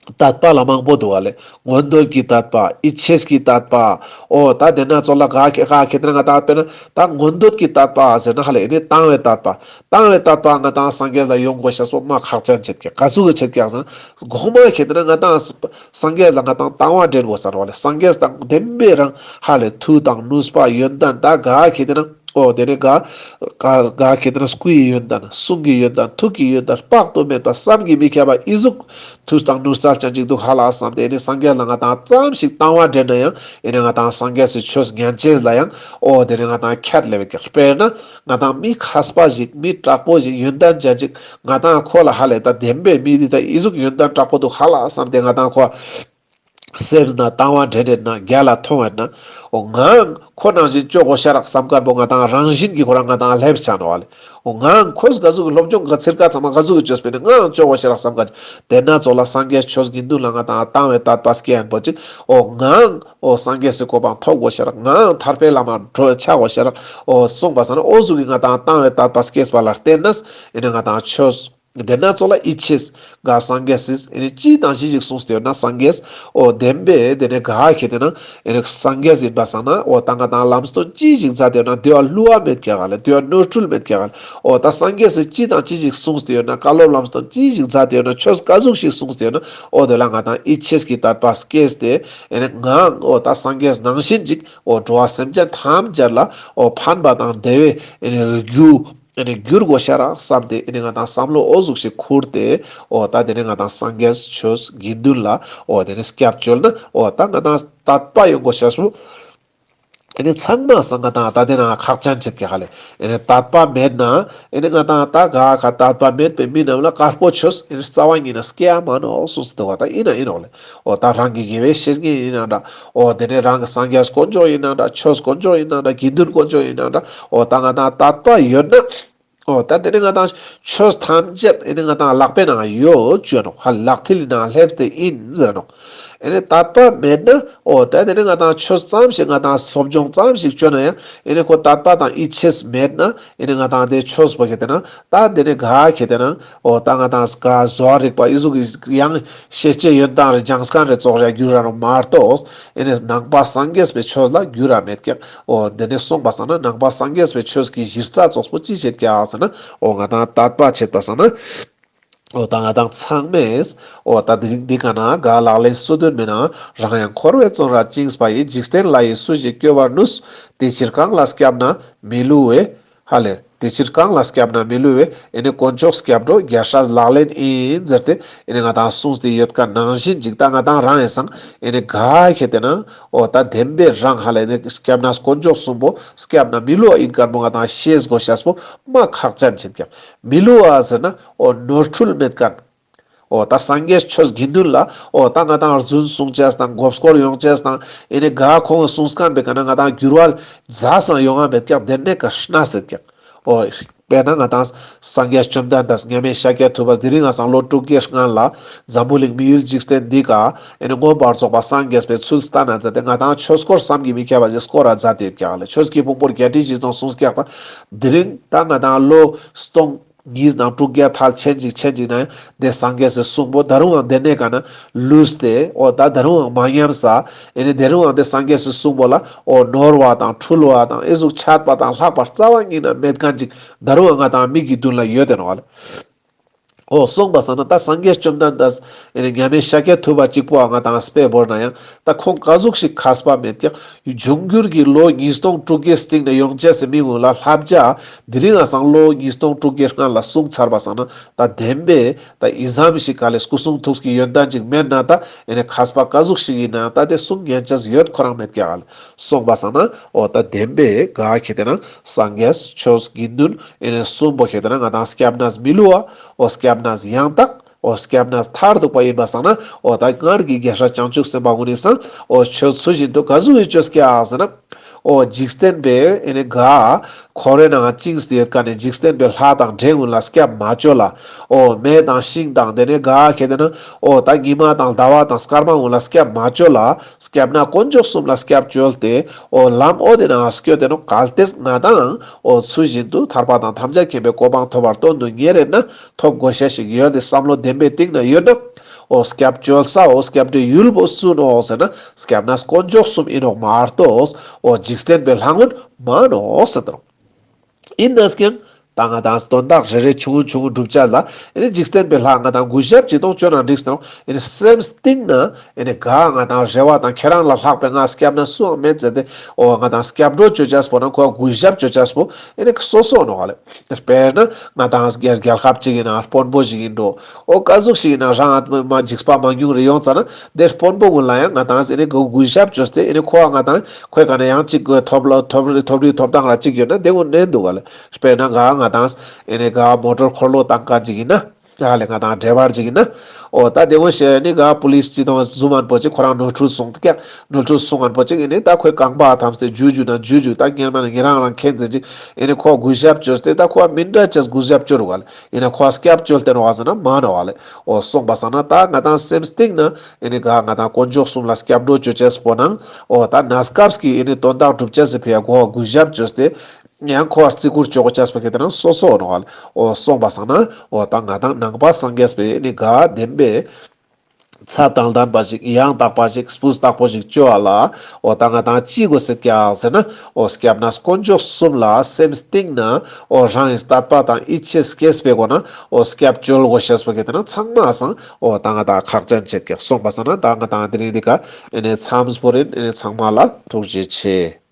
དད་པ་ལ་མང་པོ་འདུག་ག་ལེ། མངོན་འདོད་ཀྱི་དད་པ། ཡིད་ཆེས་ཀྱི་དད་པ། འོ་ད་དེ་ན་ཙོགས་ལ་ག་ཁེ་ག་ཁེ་དེ་ན་ང་ཏང་དཔེར་ན་ད་མངོན་འདོད་ཀྱི་དད་པ་ཟེར་ན་ཧ་ལེ་ཨེ་ནི་དང་བའི་དད་པ། དང་བའི་དད་པ་ང་ཏང་སངས་རྒྱས་ལ་ཡོང་དགོས་ཤེས་པོ་མ་ཁག་ཅན་ཆེད་ཀྱག། ག་ཟུག་གི་ཆེད་ཀྱག་ཟེར་ན་གོང་མ་ཁེ་དེ་ན་ང་ཏང་སངས་རྒྱས་ལ་ང་ཏང་དང་བ་འདྲེན་དགོས་ཟེར་བ་ལེ། སངས་རྒྱས་དང་བདེན་པའི་རང་ཧ་ལེ་མཐུ་དང་ནུས་པ་ཡོན་ཏན་ད་ག་ཁེ་དེ་ན། འོ་དེ་ནས་ག་ག་ག་ཁེ་དེ་ན་སྐུའི་ཡོན་ཏན་གསུང་གི་ཡོན་ཏན་ཐུགས་ཀྱི་ཡོན་ཏན་དཔག་ཏུ་མེད་པ་བསམ་གྱིས་མི་ཁྱབ་པ་ཨི་ཟུག་མཐུ་དང་ནུས་རྩལ་ཅན་ཅིག་འདུག་ཧ་ལ་བསམ་སྟེ་ཨེ་ནི་སངས་རྒྱས་ལ་ང་ཏང་ཙམ་ཞིག་དང་བ་འདྲེན་ན་ཡང་ཨེ་ནི་ང་ཏང་སངས་རྒྱས་སི་ཆོས་ཉན་ཅེས་ལ་ཡང་འོ་དེ་ནས་ང་ཏང་ཁྱད་ལས་པའི་ཀྱག། དཔེར་ན་ང་ཏང་མི་མཁས་པ་ཞིག་མི་དྲག་པོ་ཞིག་ཡོན་ཏན་ཅན་ཅིག་ང་ཏང་ཁོ་ལ་ཧ་ལས་ད་བདེན་པའི་མི་འདི་ད་ཨི་ཟུག་ཡོན་ཏན་དྲག་པོ་འདུག་ཧ་ལ་བསམ་སྟེ་ང་ཏང་ཁོ་སེམས་ན་དང་བ་འདྲེན་ཡོད་ན་རྒྱལ་ལ་མཐོང་ཡོད་ན། འོ་ངའང་ཁོ་ནང་བཞིན་ཅོ་དགོས་ཤ་རག་བསམ་མཁན་པོ་ང་ཏང་རང་བཞིན་གྱི་ཁོ་རང་ང་ཏང་སླེབས་ཆ་ནོག་ལེ། འོ་ངའང་ཁོས་ག་ཟུག་གི་སློབ་སྦྱོང་ག་ཚིར་ཀ་ཚང་མ་ག་ཟུག་གི་བཅོས་པས་ནི་ངའང་ཅོ་དགོས་ཤ་རག་བསམ་མཁན། དེ་ན་ཙོགས་ལ་སངས་རྒྱས་ཆོས་དགེ་འདུན་ལ་ང་ཏང་དང་བའི་དད་པ་སྐྱེ་ཡན་པོ་ཅིག། འོ་ངའང་འོ་སངས་རྒྱས་སི་གོ་འཕང་ཐོབ་དགོས་ཤ་རག། ངའང་ཐར་པའི་ལམ་འགྲོ་ཆ་དགོས་ཤ་རག། འོ་གསུངས་པ་སང་ན་འོ་ཟུག་གི་ང་ཏང་དང་བའི་དད་པ་སྐྱེས་པ་ལ་བརྟེན་ནས་ཨེ་ནི་ང་ཏང་ཆོས། དེ་ན་ཙོགས་ལ་ཡིད་ཆེས་ག་སངས་རྒྱས་སི་ཨེ་ནི་ཅི་དང་ཅི་ཞིག་གསུངས་ཏེ་ཡོད་ན་སངས་རྒྱས་འོ་བདེན་པའི་དེ་ནས་ག་ཁེ་དེ་ན་ཨེ་ནི་སངས་རྒྱས་ཡིན་པ་སང་ན་འོ་ད་ང་ཏང་ལམ་སྟོན་ཅི་ཞིག་མཛད་དེ་ཡོད་ན་དེ་བ་བསླུ་བ་མེད་ཀྱག་ལེ། དེ་བ་ནོར་འཁྲུལ་མེད་ཀྱག་ལེ། འོ་ད་སངས་རྒྱས་སི་ཅི་དང་ཅི་ཞིག་གསུངས་ཏེ་ཡོད་ན་བཀའ་སློབ་ལམ་སྟོན་ཅི་ཞིག་མཛད་དེ་ཡོད་ན་ཆོས་ག་ཟུག་ཞིག་གསུངས་ཏེ་ཡོད་ན་འོ་དེ་ལ་ང་ཏང་ཡིད་ཆེས་ཀྱི་དད་པ་སྐྱེས་ཏེ་ཨེ་ནི་ངའང་འོ་ད་སངས་རྒྱས་ནང་བཞིན་ཅིག་འོ་འགྲོ་བ་སེམས་ཅན་ཐམས་ཅད་ལ་འོ་ཕན་པ་དང་བདེ་བའི་ཨེ་ནི་རྒྱུ། ཨེ་ནི་འགྱུར་དགོས་ཤ་རག་བསམ་སྟེ་ཨེ་ནི་ང་ཏང་བསམ་བློ་འོ་ཟུག་ཞིག་ཁུར་ཏེ་འོ་ད་དེ་ནས་ང་ཏང་སངས་རྒྱས་ཆོས་དགེ་འདུན་ལ་འོ་དེ་ནས་སྐྱབས་བཅོལ་ན་འོ་ད་ང་ཏང་དད་པ་ཡོང་དགོས་ཤ་སུ། ཨེ་ནི་ཚང་མ་སང་ང་ཏང་ད་དེ་ན་ཁག་ཅན་ཆེད་ཀྱག་ལེ། ཨེ་ནི་དད་པ་མེད་ན་ཨེ་ནི་ང་ཏང་ད་ག་ཁ་དད་པ་མེད་པའི་མི་རྣམས་ལ་དཀར་པོ་ཆོས་ཨེ་ནི་རྩ་བ་ཉིད་ན་སྐྱེ་ཡ་མ་ནོག་གསུངས་སུ་འདུག་བ། ད་ཡིན་ན་ཡིན་ནོག་ལེ། འོ་ད་རང་གི་དགེ་བའི་བཤེས་གཉེན་ཡིན་ན་འདྲ། འོ་དེ་ནས་རང་གི་སངས་རྒྱས་དཀོན་མཆོག་ཡིན་ན་འདྲ། ཆོས་དཀོན་མཆོག་ཡིན་ན་འདྲ། དགེ་འདུན་དཀོན་མཆོག་ཡིན་ན་འདྲ། འོ་ད་ང་ཏང་དད་པ་ཡོད་ན། འོ་ད་དེ་ནས་ང་ཏང་ཆོས་ཐམས་ཅད་ཨེ་ནི་ང་ཏང་ལག་པའི་ནང་ཡོད་ཅོ་ནོག། ཧ་ལག་མཐིལ་ནང་སླེབས་ཏེ་ཡིན་ཟེར་ནོག། ཨེ་ནི་དད་པ་མེད་ན་འོ་ད་དེ་ནས་ང་ཏང་ཆོས་ཙམ་ཞིག་ང་ཏང་སློབ་སྦྱོང་ཙམ་ཞིག་ཅོ་ན་ཡང་ཨེ་ནི་ཁོ་དད་པ་དང་ཡིད་ཆེས་མེད་ན་ཨེ་ནི་ང་ཏང་དེ་ཆོས་པོ་ཁེ་དེ་ན་ད་དེ་ནས་ག་ཁེ་དེ་ན་འོ་ད་ང་ཏང་ག་བཟོ་བ་རིག་པ་ཨི་ཟུག་གི་ཡང་ཤེས་བྱའི་ཡོན་ཏན་རེ་སྦྱངས་མཁན་རེ་ཙོགས་རེ་འགྱུར་ར་ནོག་མ་གཏོགས་ཨེ་ནི་ནང་པ་སངས་རྒྱས་པའི་ཆོས་ལ་འགྱུར་ར་མེད་ཀྱག། འོ་དེ་ནས་གསུངས་པ་སང་ན་ནང་པ་སངས་རྒྱས་པའི་ཆོས་ཀྱི་གཞི་རྩ་ཙོགས་པོ་ཅི་བྱེད་ཀྱག་ཟེར་ན་འོ་ང་ཏང་དད་པ་བྱེད་པ་སང་ན། འོ་ད་ང་ཏང་ཚང་མས་འོ་ད་དེ་རིང་འདི་ག་ན་ག་ལག་ལེན་སོ་བདུན་མའི་ནང་རང་ཡང་འཁོར་བའི་བཙོན་རར་བཅིངས་པ་ཡི། འཇིག་རྟེན་ལྷ་ཡིས་སུ་ཞིག་སྐྱོབ་པར་ནུས། དེ་ཕྱིར་གང་ལ་སྐྱབས་ན་མི་བསླུ་བའི། ཧ་ལེ། དེ་ཕྱིར་གང་ལ་སྐྱབས་ན་མི་བསླུ་བའི། ཨེ་ནི་དཀོན་མཆོག་སྐྱབས་འགྲོ་རྒྱལ་སྲས་ལག་ལེན་ཡིན་ཟེར་ཏེ་ཨེ་ནི་ང་ཏང་གསུངས་ཏེ་ཡོད་མཁན་ནང་བཞིན་ཅིག་ད་ང་ཏང་རང་ཡང་སང་ཨེ་ནི་ག་ཁེ་དེ་ན་འོ་ད་བདེན་པའི་རང་ཧ་ལེ་ནི་སྐྱབས་ན་དཀོན་མཆོག་གསུམ་པོ་སྐྱབས་ན་མི་བསླུ་བ་ཡིན་མཁན་པོ་ང་ཏང་ཤེས་དགོས་ཤེས་པོ་མ་ཁག་ཅན་ཆེད་ཀྱག། མི་བསླུ་བ་ཟེར་ན་འོ་ནོར་འཁྲུལ་མེད་མཁན། འོ་ད་སངས་རྒྱས་ཆོས་དགེ་འདུན་ལ་འོ་ད་ང་ཏང་རྫུན་གསུང་ཅེས་དང་མགོ་སྐོར་ཡོང་ཅེས་དང་ཨེ་ནི་ག་ཁོང་གསུང་མཁན་པའི་ཀ་ན་ང་ཏང་འགྱུར་བ་ཛ་སང་ཡོང་ང་མེད་ཀྱག། དེ་ནས་ཀ་ཤི་ན་ཟེར་ཀྱག། འོ་དཔེར་ན་ང་ཏང་སངས་རྒྱས་བཅོམ་ལྡན་འདས་མཉམ་མེད་ཤཱཀྱ་ཐུབ་པ་དེ་རིང་ང་སང་ལོ་དྲུག་བརྒྱའི་སྔན་ལ་འཛམ་བུ་གླིང་མི་ཡུལ་འཇིག་རྟེན་འདི་ཀ་ཨེ་ནི་མངོན་པར་རྫོགས་པ་སངས་རྒྱས་པའི་ཚུལ་བསྟན་ན་མཛད་དེ་ང་ཏང་ཆོས་སྐོར་བསམ་གྱིས་མི་ཁྱབ་པ་ཞིག་སྐོར་ར་མཛད་དེ་ཡོད་ཀྱག་ལེ། ཆོས་ཀྱི་ཕུང་པོ་བརྒྱད་ཁྲི་བཞི་སྟོང་གསུངས་ཀྱག། ད་དེ་རིང་ད་ང་ཏང་ལོ་སྟོང་གཉིས་དང་དྲུག་བརྒྱ་ཐལ་ཆེན་ཅིག་ཆེན་ཅིག་ན་ཡང་དེ་སངས་རྒྱས་སི་གསུང་པོ་ད་རུང་ཡང་དེ་ནས་ཀ་ན་ལུས་ཏེ་འོ་ད་ད་རུང་ཡང་མ་ཉམས་ས། ཨེ་ནི་དེ་རུང་ཡང་དེ་སངས་རྒྱས་སི་གསུང་པོ་ལ་འོ་ནོར་བ་དང་འཁྲུལ་བ་དང་ཨེ་ཟུག་ཆད་པ་དང་ལྷག་པ་རྩ་བ་ཉིད་ན་མེད་མཁན་ཅིག་ད་རུང་ཡང་ང་ཏང་མིག་གི་མདུན་ལ་ཡོད་དེ་ནོག་ལེ། འོ་གསུངས་པ་སང་ན་ད་སངས་རྒྱས་བཅོམ་ལྡན་འདས་ཨེ་ནི་མཉམ་མེད་ཤཱཀྱ་ཐུབ་པ་གཅིག་པོ་ང་ཏང་དཔེ་བོར་ན་ཡང་ད་ཁོང་ག་ཟུག་ཞིག་མཁས་པ་མེད་ཀྱག། འབྱུང་འགྱུར་གྱི་ལོ་ཉིས་སྟོང་དྲུག་བརྒྱའི་སྟེང་ནས་ཡོང་ཅེས་སི་མི་ངུ་ལ་བསླབ་བྱ་དེ་རིང་ང་སང་ལོ་ཉིས་སྟོང་དྲུག་བརྒྱའི་སྔན་ལ་གསུངས་ཚར་བ་སང་ན་ད་བདེན་པའི་ད་ཨི་ཙམ་ཞིག་ག་ལེ་སྐུ་གསུང་ཐུགས་ཀྱི་ཡོན་ཏན་ཅིག་མེད་ན་ད་ཨེ་ནི་མཁས་པ་ག་ཟུག་ཞིག་ཡིན་ན་ད་དེ་གསུང་ཉན་ཅེས་ཡོད་ཁོ་རང་མེད་ཀྱག་ལེ། གསུངས་པ་སང་ན་འོ་ད་བདེན་པའི་ག་ཁེ་དེ་ན་སངས་རྒྱས་ཆོས་དགེ་འདུན་ཨེ་ནི་གསུམ་པོ་ཁེ་དེ་ན་ང་ཏང་སྐྱབས་གནས་མི་བསླུ་བ་འོ་སྐྱབས་གནས་ཡང་དག། འོ་སྐྱབས་གནས་མཐར་ཐུག་པ་ཡིན་པ་སང་ན་འོ་ད་སྔར་གྱི་རྒྱལ་སྲས་བྱང་ཆུབ་སེམས་དཔའ་ཀུན་ནི་སང་འོ་ཆོས་ཚུལ་བཞིན་དུ་ག་ཟུག་གི་ཆོས་སྐྱབས་ཟེར་ན། འོ་འཇིག་རྟེན་པའི་ཨེ་ནི་ག་འཁོར་བའི་ནང་བཅིངས་ཏེ་ཡོད་མཁན་ནི་འཇིག་རྟེན་པའི་ལྷ་དང་འདྲེ་ཀུན་ལ་སྐྱབས་མ་བཅོལ་ལ། འོ་མེ་དང་ཤིང་དང་དེ་ནས་ག་ཁེ་དེ་ན་འོ་ད་ཉི་མ་དང་ཟླ་བ་དང་སྐར་མ་ཀུན་ལ་སྐྱབས་མ་བཅོལ་ལ། སྐྱབས་གནས་དཀོན་མཆོག་གསུམ་ལ་སྐྱབས་བཅོལ་ཏེ་འོ་ལམ་འོ་དེ་ནང་སྐྱོད་དེ་ནོག། གལ་ཏེ་ང་ཏང་འོ་ཚུལ་བཞིན་དུ་ཐར་པ་དང་ཐམས་ཅད་མཁྱེན་པའི་གོ་འཕང་ཐོབ་པར་དོན་དུ་གཉེར་ཡོད་ན་ཐོབ་དགོས་ཤེས་ཤིག་ཡོད་དེ་བསམ་བློ་བདེན་པའི་གཏིང་ན་ཡོད་ན། འོ་སྐྱབས་བཅོལ་ས་འོ་སྐྱབས་འགྲོའི་ཡུལ་པོ་སུ་ནོག་ཟེར་ན་སྐྱབས་གནས་དཀོན་མཆོག་གསུམ་ཨིན་ནོག་མ་གཏོགས་འོ་འཇིག་རྟེན་པའི་ལྷ་ངོ་མ་ནོག་ཟེར་དང་། ཨིན་ནས་ཀྱང་ད་ང་དང་དོན་དག་རེ་རེ་ཆུང་ངུ་ཆུང་ངུ་སྒྲུབ་བྱ་ལ་ཨེ་ནི་འཇིག་རྟེན་པའི་ལྷ་ང་དང་གུས་ཞབས་ཅིག་གཏོང་བཅོ་ན་འགྲིག་སྟེ་ནོག་ཨེ་ནི་སེམས་གཏིང་ན་ཨེ་ནི་ག་ང་དང་རེ་བ་དང་ཁྱེད་རང་ལ་ལྷག་པའི་ང་སྐྱབས་གནས་སུའང་མེད་ཟེར་ཏེ་འོ་ང་དང་སྐྱབས་འགྲོ་བཅོ་བྱས་པོ་ན་ཁོ་གུས་ཞབས་བཅོ་བྱས་པོ་ཨེ་ནི་སོ་སོ་ནོག་ལེ། དཔེར་ན་ང་དང་རྒྱལ་རྒྱལ་ཁབ་ཅིག་ཡིན་ན་དཔོན་པོ་ཞིག་ཡིན་འགྲོ། འོ་ཀ་ཟུག་ཞིག་ཡིན་ན་རང་ཨ་མ་འཇིགས་པ་མང་ཉུང་རེ་ཡོང་ཙ་ན་དེ་དཔོན་པོ་ཀུན་ལ་ཡང་ང་དང་ཨེ་ནི་གུས་ཞབས་བཅོས་ཏེ་ཨེ་ནི་ཁོ་ང་དང་ཁོའི་ཀ་ནས་ཡང་ཅིག་ཐོབ་ལ་ཐོབ་རི་ཐོབ་རི་ཐོབ་ཐང་ར་ཅིག་ཡོད་ན་དེ་ཀུན་ནན་འདུག་ག་ལེ། དཔེར་ན་ག་ང་དང་ཨེ་ནི་ག་མོ་ཊར་འཁོར་ལོ་བཏང་མཁན་ཅིག་ཡིན་ན། ཡ་ལེ་ང་དང་ཌ་རའི་བར་ཅིག་ཡིན་ན། འོ་ད་དེ་བོ་ཤེས་ནི་ག་པུ་ལིས་ཅི་དང་ཟུ་མན་པོ་ཅིག་ཁོ་རང་ནོར་འཁྲུལ་སོང་ཀྱག་ནོར་འཁྲུལ་སོང་མཁན་པོ་ཅིག་ཡིན་ནི་ད་ཁོའི་རྐང་པ་ཐམས་ཏེ་ཇུ་ཇུ་དང་ཇུ་ཇུ་ད་ངེར་མ་ནི་ངེ་རང་རང་མཁྱེན་ཟེར་ཅིག་ཡིན་ནི་ཁོ་གུས་ཞབས་བཅོས་ཏེ་ད་ཁོ་མི་འདྲ་ཅེས་གུས་ཞབས་བཅོ་རུག་ག་ལེ། ཡིན་ན་ཁོ་སྐྱབས་བཅོལ་ཏེ་ནོག་ག་ཟེར་ན་མ་ནོག་ག་ལེ། འོ་སོང་པ་སང་ན་ད་ང་དང་སེམས་གཏིང་ན་ཡིན་ནི་ག་ང་དང་དཀོན་མཆོག་གསུམ་ལ་སྐྱབས་འགྲོ་བཅོ་ཅེས་པོ་ནང་འོ་ད་གནས་སྐབས་ཀྱི་ཡིན་ནི་དོན་དག་སྒྲུབ་ཅེས་སི་ཕི་ཡ་གོ་གུས་ཞབས་བཅོས་ཏེ། ཡང་ཁོ་བརྩི་བཀུར་བཅོ་གོ་ཅེས་པ་གི་དེ་ན་སོ་སོ་ནོག་ག་ལེ། འོ་སོང་པ་སང་ན་འོ་ད་ང་དང་ནང་པ་སངས་རྒྱས་པའི་ནི་ག་བདེན་པའི་ཚད་དང་ལྡན་པ་ཞིག་ཡང་དག་པ་ཞིག་སྤུས་དག་པོ་ཞིག་བཅོ་བ་ལ་འོ་ད་ང་དང་ཅི་དགོས་སེ་ཀྱག་ཟེར་ན་འོ་སྐྱབས་གནས་དཀོན་མཆོག་གསུམ་ལ་སེམས་གཏིང་ན་འོ་རང་ཡིན་དད་པ་དང་ཡིད་ཆེས་སྐྱེས་པའི་སྒོ་ན་འོ་སྐྱབས་བཅོལ་དགོས་ཤེས་པ་གི་དེ་ན་ཚང་མ་སང་འོ་ད་ང་དང་ཁག་ཅན་ཆེད་ཀྱག་སོང་པ་སང་ན་ད་ང་དང་དེ་རིང་འདི་ཀ་ཨེ་ནི་མཚམས་བོར་ཡིན། ཨེ་ནི་ཚང་མ་ལ་ཐུགས་རྗེ་ཆེ།